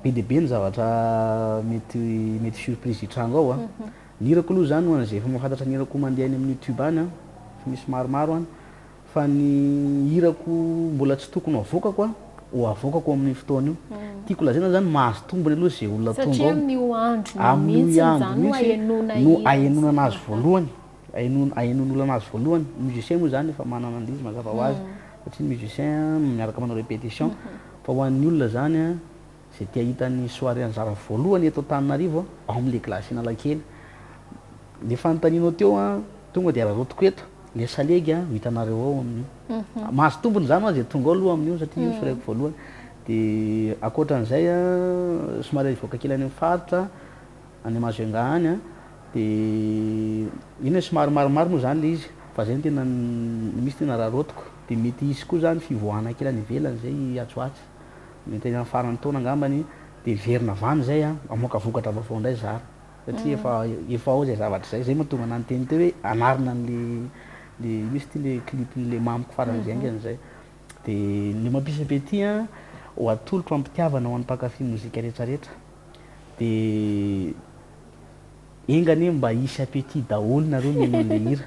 be dia be ny zavatra mety mety surprise hitranga ao an. Ny hirako aloha izany ho an'izay efa mahafantatra ny hirako mandeha any amin'ny youtube any an, efa misy maromaro any, fa ny hirako mbola tsy tokony ho avoakako an, ho avoakako amin'io fotoana io. Tiako lazaina izany mahazo tombony aloha izay olona tonga Satria ao. amin'io andro io Amin'io mihitsy andro izany no mihitsy ahenoana no hira ahenoana anazy voalohany. Ahenoana ahenoan'olona anazy voalohany. Ny musicien moa izany efa manana an'ilay izy mazava ho azy satria ny musicien miaraka manao répétition. Fa ho an'ny olona izany an, izay te hahita ny soirée anjara voalohany eto Antananarivo ao amin'ny Le Glacier Analakely. Le fanontanianao teo an, tonga dia araraotiko eto, le salegy an, ho hitanareo ao amin'io. Mahazo tombony izany hoa izay tonga ao aloha amin'io satria io ny soirée-ko voalohany. Dia ankoatran'izay an, somary hivoaka kely any amin'ny faritra, any Majunga any an, dia iny hoe somary maromaro moa izany ilay izy fa izay no tena misy tena araraotiko. Dia mety hisy koa izany fivoahana kely any ivelany izay atsy ho atsy, mety any amin'ny faran'ny taona angambany, dia miverina avy any izay an, mamoaka vokatra vaovao indray zara. Satria efa efa ao izay zavatra izay, izay mahatonga anah niteny teo hoe anarina an'le le misy ity le clip-n'le mamiko faran'izay haingana izay. Dia le mampisy appétit an, ho atolotro am-pitiavana ho an'ny mpankafy mozika rehetrarehetra. Dia enga anie mba hisy appétit daholo nareo mihaino an'le hira.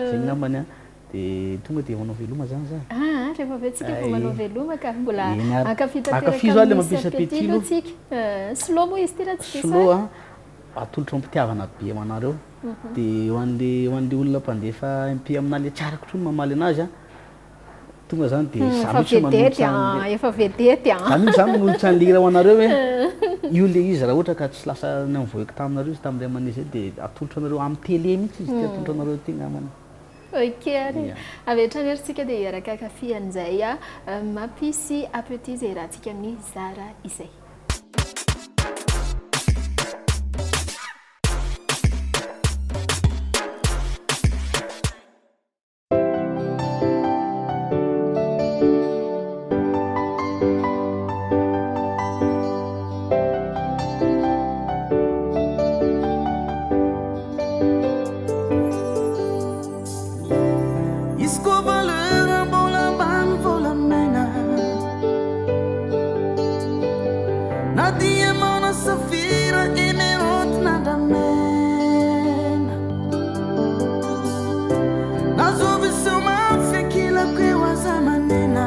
Zay ngambany an. Dia tonga dia manao veloma zany za. Aa, rehefa avy eo tsika vao manao veloma ka. Mbola Eny ary. hankafy tanteraka Ankafizo ary le amin'ny mampisy appétit appétit aloha aloha. tsika. Slow moa izy ity raha tsy diso Slow ahy. an, atolotro am-pitiavana be ho anareo. Dia ho an'le ho an'le olona mpandefa MP aminà le tsy arako intsony mamaly anazy an. Tonga zany dia za Efa mihitsy no vedety manolotra an, an'le efa vedety an. Za mihitsy zany manolotra an'le hira ho anareo hoe io le izy raha ohatra ka tsy lasa ni-envoyer-ko taminareo izy tamin'ilay mandeha zay dia atolotro anareo amin'ny télé mihitsy izy ity atolotro anareo ity angambany. Ok ary. Avy hatrany ary tsika dia hiaraka hankafy an'izay mampisy appétit izay iarahantsika amin'ny Zara izay. Izy koa valeur mbola ambany volamena Na diamant na safira emeraude na andramena Na zovy seho mafy ankilako eo aza manena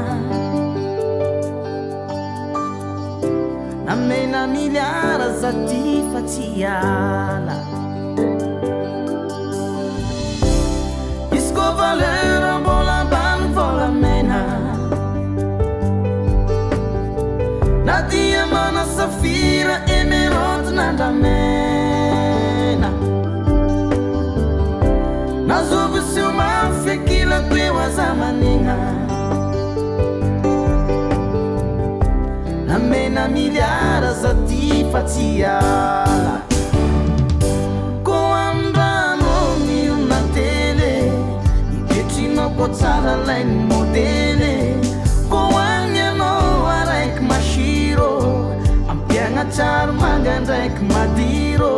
Namena miliara za ty fa tsy hiala Izy koa valeur mbola ambany volamena Na diamant na safira emeraude na andramena Na zovy seho mafy ankilako eo aza manegna Namena miliara za ty fa tsy hiala Koa andrano mirona tele Ipetrinao koa tsara lainy modely Koa agny ianao araiky masiro Ampiagna tsara manga ndraiky madiro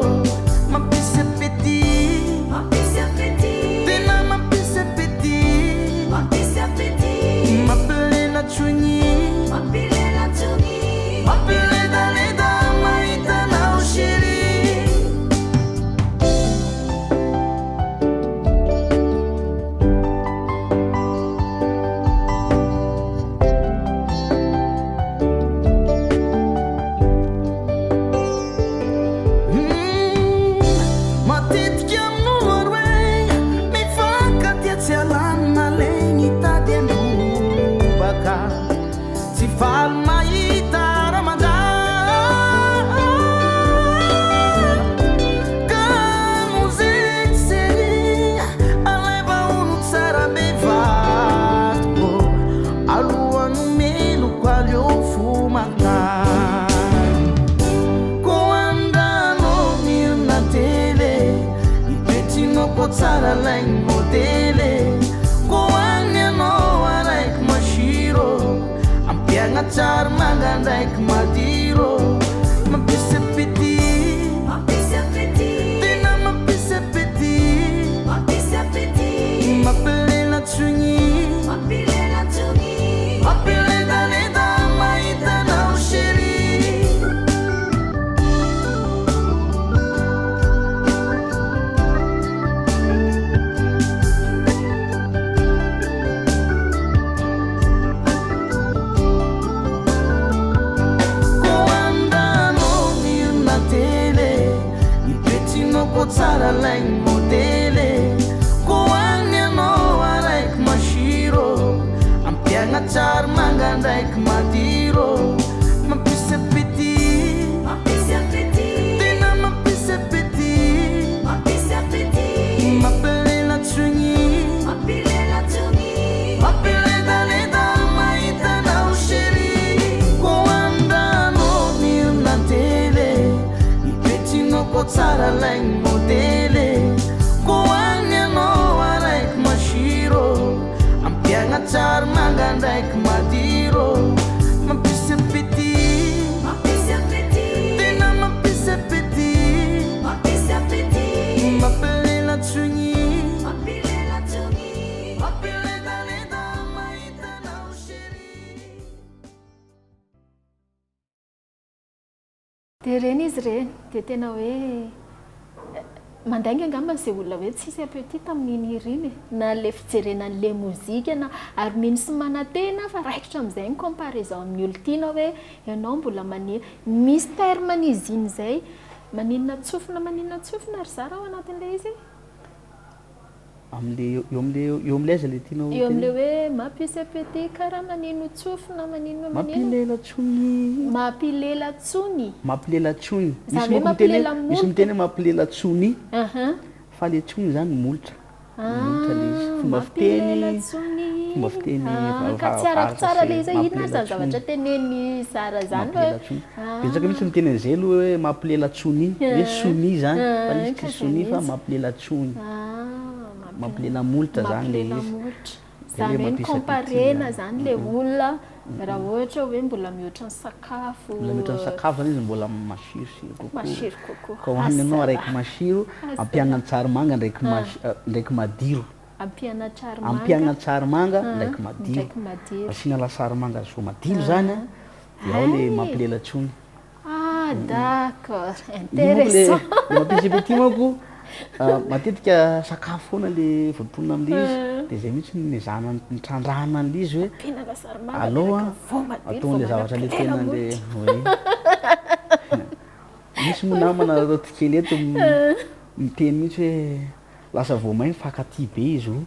Mampisy appétit Mampisy appétit. Tena mampisy appétit Mampisy appétit. Mampilela tsony Mampilela tsony. Mampiledaleda mahita anao chérie. Matetika amin'olo ary hoe mifankatia tsy alany malegny hitady androbaka tsy faly mahita raha mandraha ka mozeny seria alaiva ono tsara be vadiko alohan'ny meloko aleo fo mantany Koa andrano mirona tele Ipetrinao koa tsara lainy modely Koa agny ianao araiky masiro Ampiagna tsara manga ndraiky madiro Mampisy appétit Mampisy appétit. Tena mampisy appétit. koa tsara alaigny modely Koa agny anao araiky masiro Ampiagna tsary manga ndraiky madiro Mampisy appétit Mampisy appétit. Tena mampisy appétit Mampisy appétit. Mampilela tsogny Mampilela tsogny. Mampiledaleda mahita anao chérie Koa andrano mirona tele Ny toetrinao koa tsara alaigny modely Koa agny anao araiky masiro Ampiagna tsary manga ndraiky madiro Mampisy appétit Mampisy appétit. Tena mampisy appétit Mampisy appétit. Mampilela tsogny Mampilela tsogny. Mampiledaleda mahita anao chérie Dia ireny izy ireny, dia tena hoe mandainga angamba izay olona hoe tsisy appétit tamin'iny hira iny e. Na ilay fijerena an'ilay mozika na ary mino sy manantena fa raikitra amin'izay ny comparaison amin'ny olon-tiana hoe ianao mbola mani- misy terme an'izy iny izay, maninona tsofina maninona tsofina ry zara ao anatin'ilay izy e? Amle eo amle eo amle aiza le tianao Eo amle hoe mampisy appétit karaha manino tsofina manino manino. Mampilela tsony. Mampilela tsony. Mampilela tsony. Zany Misy hoe manko miteny mampilela hoe misy molotra. miteny hoe mampilela tsony Aha. fa le tsony zany molotra. Molotra le izy. Ah, Fomba mampilela fiteny tsony. fomba fiteny Ah, ka tsy arako varatra tsara sy le izy hoe inona mampilela zany tsony. zavatra tenen'i Zara zany fa Mampilela tsony. Betsaka mihitsy miteny an'izay aloha hoe mampilela tsony, hoe sonia zany fa Ah, izy ka tsy zay sonia fa mihitsy. mampilela tsony. Ah, Mampilela molotra zany le mampilela izy. molotra. Zay Zany le hoe ny mampisy appétit comparena zany. zany le olona raha ohatra hoe mbola mihoatra ny sakafo. Mbola mihoatra ny sakafo zany izy mbola masirosiro kokoa. Masiro kokoa. Ka hohanina ianao Asa. araiky masiro, Asa. ampiagna tsary manga ndraiky mas- ndraiky madiro. Ampiana tsary manga. Ampiagna tsary manga Ah, ndraiky madiro. ndraiky madiro. Asiana lasary manga voamadilo zany a, dia ao le Hay. mampilela tsony. Ah, d'accord. Io manko le Intéressant. le mampisy appétit manko matetika sakafo foana le voatonona amin'le izy dia zay mihitsy no nezahana nitrandrahana an'le izy hoe Ampiana lasary manga aleo a miaraka voamadilo ataon'le vao zavatra le mampilera tena le molotra. oui. Misy moa namana roty kely eto miteny mihitsy hoe lasa vao may mifankatia be izy io.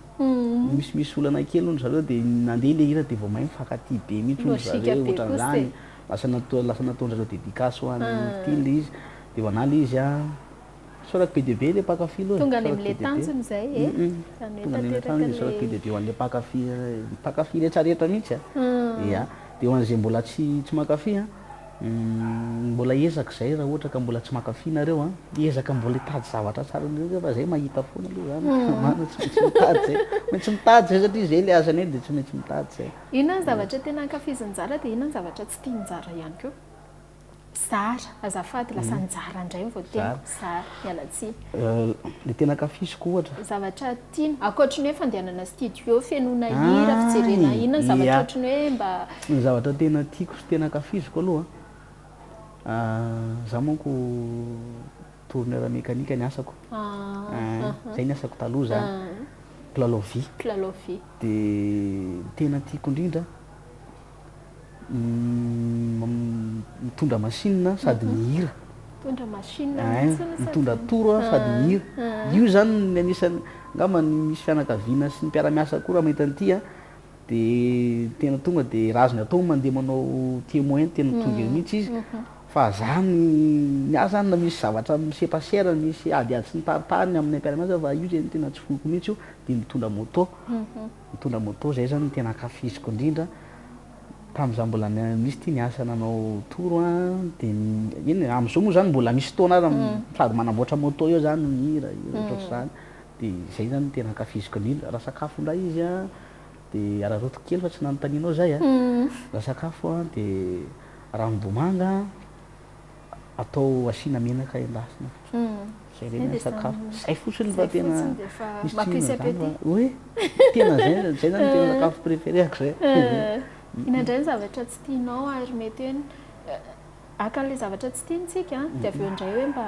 Misimisy olana kely hono zareo dia nandeha le hira dia vao may mifankatia be mihitsy hono Logika zareo be kosa ohatran'izany. e. Lasa natao lasa nataon-drareo dédicace ho an'ny ty le izy dia ho anà le izy a Isaorako be dia be le mpankafy aloha e. Tonga any Isaorako amin'ilay be dia be. tanjona izay e. Izany hoe Tonga any amin'ilay tanteraka tanjona dia isaorako be ilay dia be ho an'ilay mpankafy mpankafy rehetrarehetra mihitsy a. Ia. Dia ho an'izay mbola tsy tsy mankafy a, mbola hiezaka izay raha ohatra ka mbola tsy mankafy nareo a, hiezaka mbola hitady zavatra tsara indrindra fa zay mahita foana aloha zany. Marina tsy maintsy mitady zay. Maintsy mitady zay satria zay le asanay dia tsy maintsy mitady zay. Inona ny zavatra tena ankafizin'i Njara dia inona ny zavatra tsy tian'i Njara ihany koa? Zara, azafady, lasa Njara indray no voateniko. Zara, miala tsiny. Le tena ankafiziko ohatra. Zavatra tiana, ankoatry ny hoe fandehanana studio, fenoana hira, fijerena inona ny zavatra ohatry ny hoe mba. Ny zavatra tena tiako sy tena ankafiziko aloha an, za manko tourneur mécanique ny asako. Zay ny asako taloha zany, mpilalao vy. Mpilalao vy. Dia ny tena tiako indrindra mitondra machine sady mihira. Mitondra machine mihitsy sady Mitondra tour sady mihira. Io zany ny anisan'ny angamba ny misy fianakaviana sy ny mpiara-miasa koa raha mahita an'ity an, dia tena tonga dia raha azony atao mandeha manao témoin tena tonga eo mihitsy izy. Fa za ny ahy zany na misy zavatra mi-se-passer, misy adiady sy ny taritariny amin'ny mpiara-miasa fa io zany tena tsy foiko mihitsy io, dia mitondra moto. Mitondra moto zay zany no tena ankafiziko indrindra. Tamin'izaho mbola nisy ity niasa nanao tour an, dia eny e, amin'izao moa zany mbola misy fotoana ary sady manamboatra moto eo zany no mihira hira ohatrohatr'izany. Dia izay zany no tena ankafiziko indrindra. Raha sakafo indray izy an, dia araraotiko kely fa tsy nanontanianao izay an. Raha sakafo an, dia ranom-bomanga atao asiana menaka endasina fotsiny. Zay reny ny sakafo. Zay fotsiny fa tena misy tsy inona zany fa oui, tena zay zay zany tena sakafo préféré-ako zay. Inona indray ny zavatra tsy tianao ary mety hoe haka an'ilay zavatra tsy tiany tsika dia avy eo indray hoe mba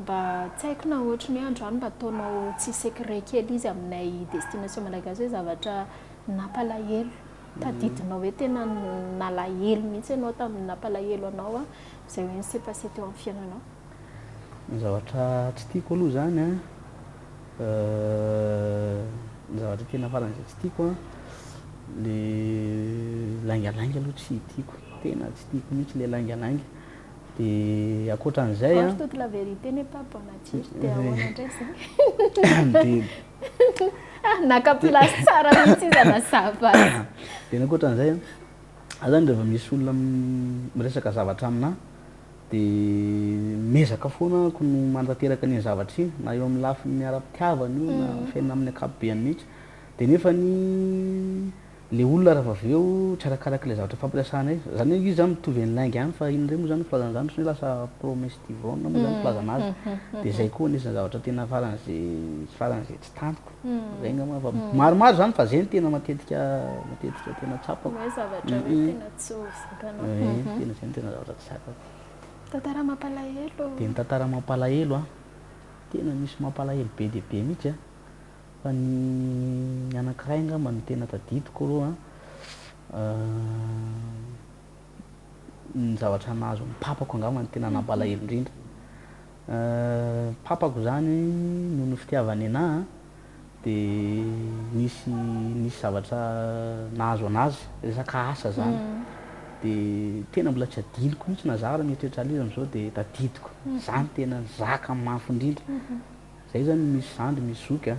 mba tsy haiko na ohatry ny hoe androany mba ataonao tsy secret kely izy aminay destination malagasy hoe zavatra nampalahelo tadidinao hoe tena nalahelo mihitsy ianao tamin'ny nampalahelo anao izay hoe ni-se passer teo amin'ny fiainanao. Ny zavatra tsy tiako aloha zany an, ny zavatra tena faran'izay tsy tiako an, le laingalainga aloha tsy tiako, tena tsy tiako mihitsy le laingalainga. De ankoatran'izay an. Or toute la vérité n'est pas bonne à dire, de ahoana indray zay? De. Naka place tsara mihitsy izy hanazava azy. De ny ankoatran'izay an, za zany rehefa misy olona miresaka zavatra aminahy de miezaka foana ahako no manatanteraka an'iny zavatra iny na eo amin'ny lafiny ara-pitiavana io na fiainana amin'ny ankapobeny mihitsy de nefany le olona rehefa avy eo tsy arakarak'ilay zavatra ifampiresahanay, zany hoe izy zany mitovy an'ny lainga ihany fa iny indray moa zany filazana an'izany ohatran'ny hoe lasa promesse d'ivrogne moa zany filazana azy de zay koa anisan'ny zavatra tena faran'izay faran'izay tsy tantiko, zay angamba fa maromaro zany fa zay no tena matetika matetika tena tsapako. Hoe zavatra hoe tena tsy ho zakanao. Hoe tena zay no tena zavatra tsy zakako. Tantara mampalahelo. De ny tantara mampalahelo an, tena misy mampalahelo be dia be mihitsy an, fa ny anankiray angamba no tena tadidiko aloha an, ny zavatra nahazo an'i papako angamba no tena nampalahelo indrindra. Papako zany noho ny fitiavany anah de nisy nisy zavatra nahazo anazy resaka asa zany de tena mbola tsy adinoko mihitsy na za ary mieritreritra an'izy am'zao de tadidiko zany tena zaka mafy indrindra, zay zany misy zandry misy zoky a,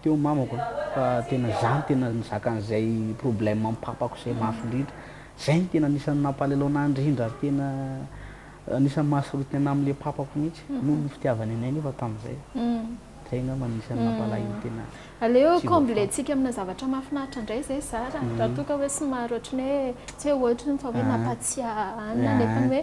teo ny mamako a, fa tena za no tena nizaka an'izay problème an'i papako zay mafy indrindra, zay no tena anisan'ny nampalahelo anah indrindra ary tena Anisan'ny mahasarotiny anah amin'ilay papako mihitsy noho ny fitiavany anay nefa tamin'izay. Izay angamba no anisan'ny nampalahelo tena Aleo tsy voafafa. combler-tsika amina zavatra mahafinaritra indray izay Zara, raha toa ka hoe somary ohatry ny hoe, tsy hoe ohatry ny fa hoe nampatsiahy anona nefa ny hoe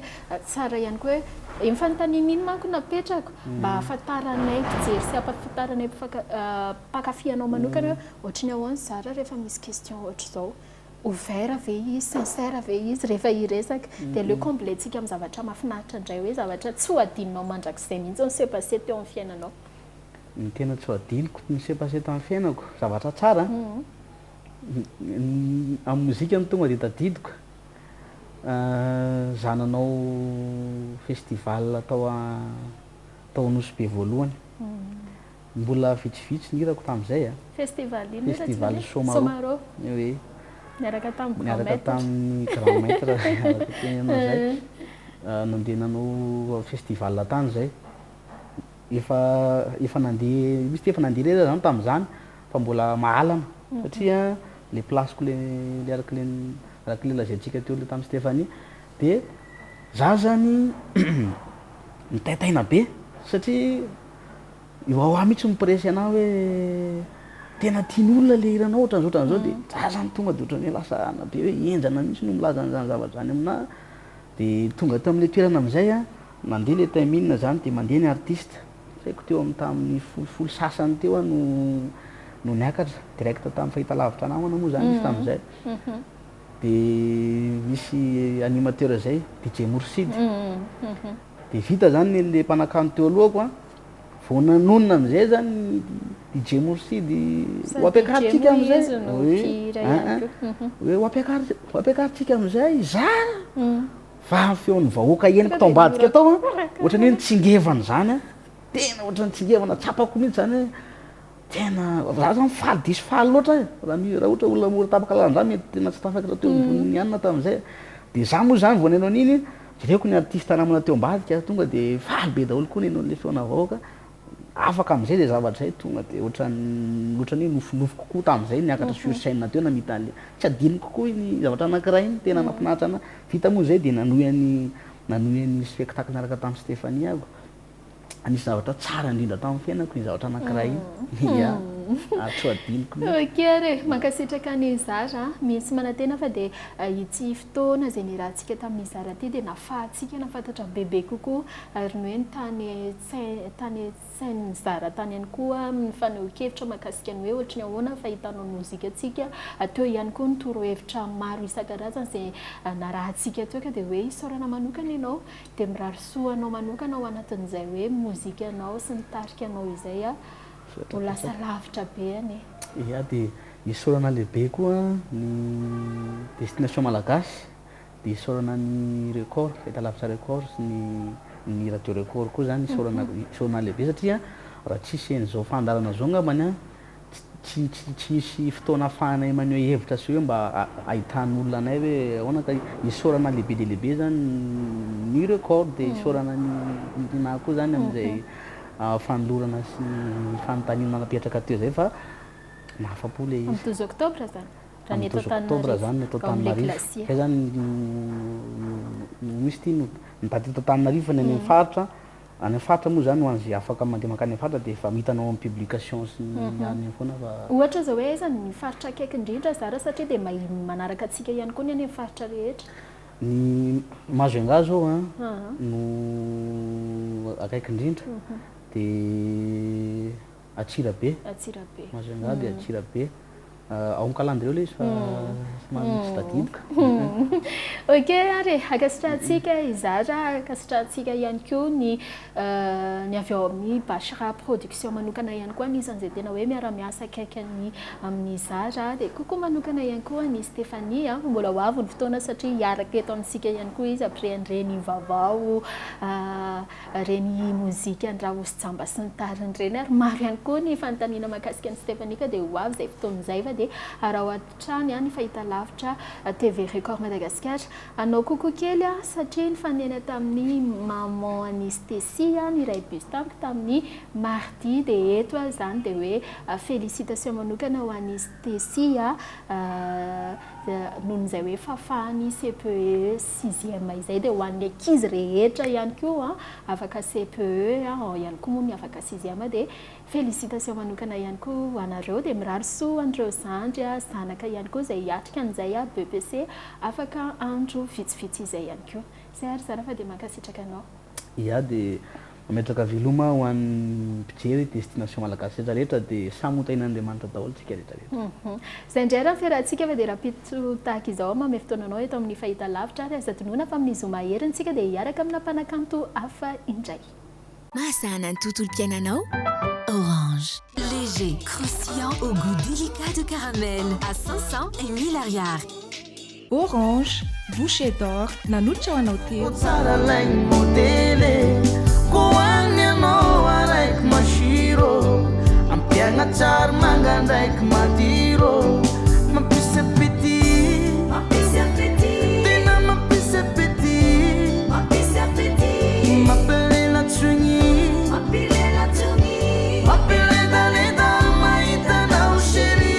tsara ihany koa hoe, iny fanontaniana iny manko napetrako mba hahafantaranay mpijery sy hampahafantaranay mpankafy anao manokana hoe ohatry ny ahoana Zara rehefa misy question ohatr'izao. Ouvert ve izy, sincère ve izy rehefa hiresaka? Dia aleo combler-tsika amin'ny zavatra mahafinaritra indray hoe zavatra tsy ho adinonao mandrakizay mihitsy ny se passer teo amin'ny fiainanao. Ny tena tsy ho adinoko ny se passer tamin'ny fiainako, zavatra tsara an, amin'ny mozika no tonga dia tadidiko, za nanao festival tao tao Nosy Be voalohany. Mbola vitsivitsy ny hirako tamin'izay a. Festival inona io Festival Ratsimilahy? Somaro. Somaro. Oui. Niaraka tamin'ny grand Niaraka maître. tamin'ny grand maître araka tenenao izay. Nandeha nanao festival tany izay. Efa efa nandeha misy ty efa nandeha irery aho zany tamin'izany fa mbola mahalana satria le place-ko le le araka le araka le lazaintsika teo le tamin'i Stéphanie dia za zany nitaintaina be satria I Wawa mihitsy mi-presse anah hoe tena tian'olona le hiranao ohatran'izao ohatran'izao dia za zany tonga dia ohatran'ny hoe lasa ana be hoe henjana mihitsy no milaza an'izany zavatra izany aminah dia tonga teo amin'ilay toerana amin'izay aho nandeha ilay timing zany dia mandeha ny artiste tsy haiko teo amin'ny tamin'ny folofolo sasany teo aho no no niakatra direct tamin'ny fahitalavitra namana moa zany izy tamin'izay dia misy animateur izay DJ Moursid dia vita zany ny an'ilay mpanakanto teo alohako an Vao nanonona amin'izay zany ny DJ Moursidy ho ampiakarintsika amin'izay hoe ho ampiakari ho ampiakarintsika amin'izay Zara fa ny feon'ny vahoaka henoko tao ambadika tao an ohatran'ny hoe nitsingevana izany an tena ohatran'ny nitsingevana tsapako mihitsy izany hoe tena za zany faly diso faly loatra e raha mi- raha ohatra olona mora tapaka lalan-drà mety tena tsy tafakatra teo ambonin'ny anona tamin'izay de za moa zany vao neno an'iny jereko ny artiste namana teo ambadika tonga de faly be daholo koa neno an'le feona vahoaka afaka amin'izay zay zavatra zay tonga de ohatran'ny ohatran'ny hoe nofinofiko koa tamin'izay niakatra sur scène teo namita an'le tsy adinoko koa iny zavatra anankiray iny tena nahafinaritra anahy vita moa zay de nanohy an'i nanohy an'ny spectacle niaraka tamin'i Stéphanie aho Anisan'ny zavatra tsara indrindra tamin'ny fiainako iny zavatra anankiray iny. Ia, ary tsy ho adinoko mihitsy. Ok ary e, mankasitraka an'i Zara a, misy manantena fa dia ity fotoana izay niarahantsika tamin'i Zara ity dia nafahantsika nahafantatra bebe kokoa ary ny hoe ny tany tany an-tsain'i Zara tany ihany koa amin'ny fanehoan-kevitra mahakasika ny hoe ohatry ny ahoana ny fahitanao ny mozikantsika, teo ihany koa ny torohevitra maro isan-karazany izay narahantsika teo ka dia hoe isaorana manokana ianao Dia mirary soa anao manokana ao anatin'izay hoe mozikanao sy ny tarikanao izay a! Ho lasa lavitra be anie. Ia dia isaorana lehibe koa ny Destination Malagasy, dia isaorana ny Record, fahitalavitra Record sy ny Ny Radio Record koa zany isaorana isaorana lehibe satria raha tsisy an'izao fandaharana izao angambany an, tsy tsy tsy misy fotoana ahafahanay maneho hevitra sy hoe mba ahitan'olona anay hoe ahoana ka isaorana lehibe dia lehibe zany ny Record dia isaorana ny Rinah koa zany amin'izay fanolorana sy ny fanontaniana napetraka teo izay fa nahafa-po ilay izy. Amin'ny 12 octobre zany? Raha ny Amin'ny eto 12 octobre zany ny eto Antananarivo, ao amin'ilay Antananarivo. glacier. Zay zany no no misy ity no ny daty eto Antananarivo fa ny any amin'ny faritra, any amin'ny faritra moa zany ho an'izay afaka mandeha mankany amin'ny faritra dia efa hitanao amin'ny publication sy ny any foana fa. Ohatra izao hoe aiza ny faritra akaiky indrindra zara satria dia mahi manaraka antsika ihany koa ny any amin'ny faritra rehetra. Ny Majunga zao an no akaiky indrindra dia Antsirabe. Antsirabe. Majunga dia Antsirabe. Ao amin'ny calendrier ilay izy fa somary tsy tadidiko. Ok ary e, ankasitrahantsika hizara, ankasitrahantsika ihany koa ny ny avy ao amin'ny Bachra production manokana ihany koa anisan'izay tena hoe miara-miasa akaiky an'ny amin'i Zara dia coucou manokana ihany koa an'i Stéphanie a, mbola ho avy ny fotoana satria hiaraka eto amintsika ihany koa izy après an'ireny vaovao Ireny mozikan'i Raosy Jamba sy ny tariny ireny ary maro ihany koa ny fanontaniana mahakasika an'i Stéphanie ka dia ho avy izay fotoana izay fa dia araho hatrany ny fahitalavitra TV Record Madagascar. Hanao coucou kely aho satria nifanena tamin'ny maman an'i Stecy aho niray bus tamiko tamin'ny mardi dia eto aho izany dia hoe félicitation manokana ho an'i Stecy noho izay hoe fahafahany CPE sixième izay dia ho an'ny ankizy rehetra ihany koa afaka CPE ao ihany koa moa ny afaka sixième dia félicitation manokana ihany koa ho anareo dia mirary soa an'ireo zandry zanaka ihany koa izay hiatrika an'izay BEPC afaka andro vitsivitsy izay ihany koa. Izay ary zara fa dia mankasitraka anao. Ia dia mametraka veloma ho an'ny mpijery Destination Malagasy rehetra rehetra dia samy ho tahin'Andriamanitra daholo tsika rehetra rehetra. Izay indray ary ny fiarahantsika fa dia rahampitso tahaka izao aho manome fotoana anao eto amin'ny fahita lavitra ary aza adinoina fa amin'ny zoma heriny tsika dia hiaraka amina mpanakanto hafa indray. Mahasahana ny tontolom-piainanao? Orange. Léger, croustillant au goût délicat de caramel à 500 et 1000 ariary. Orange, bouchée d'or, nanolotra ho anao teo. Tsara laigny modely koa agny anao araiky masiro ampiagna tsary manga ndraiky madiro mampisy appétit, Mampisy appétit, tena mampisy appétit, mampisy appétit, mampilela tsogny, mampilela tsogny. Mampiledaleda mahitanao chéri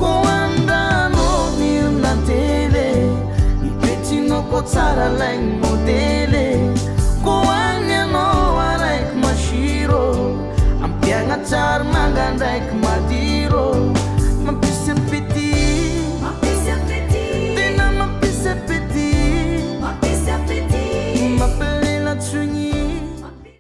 koa andrano mirona tele ny petinao ko tsara laigny.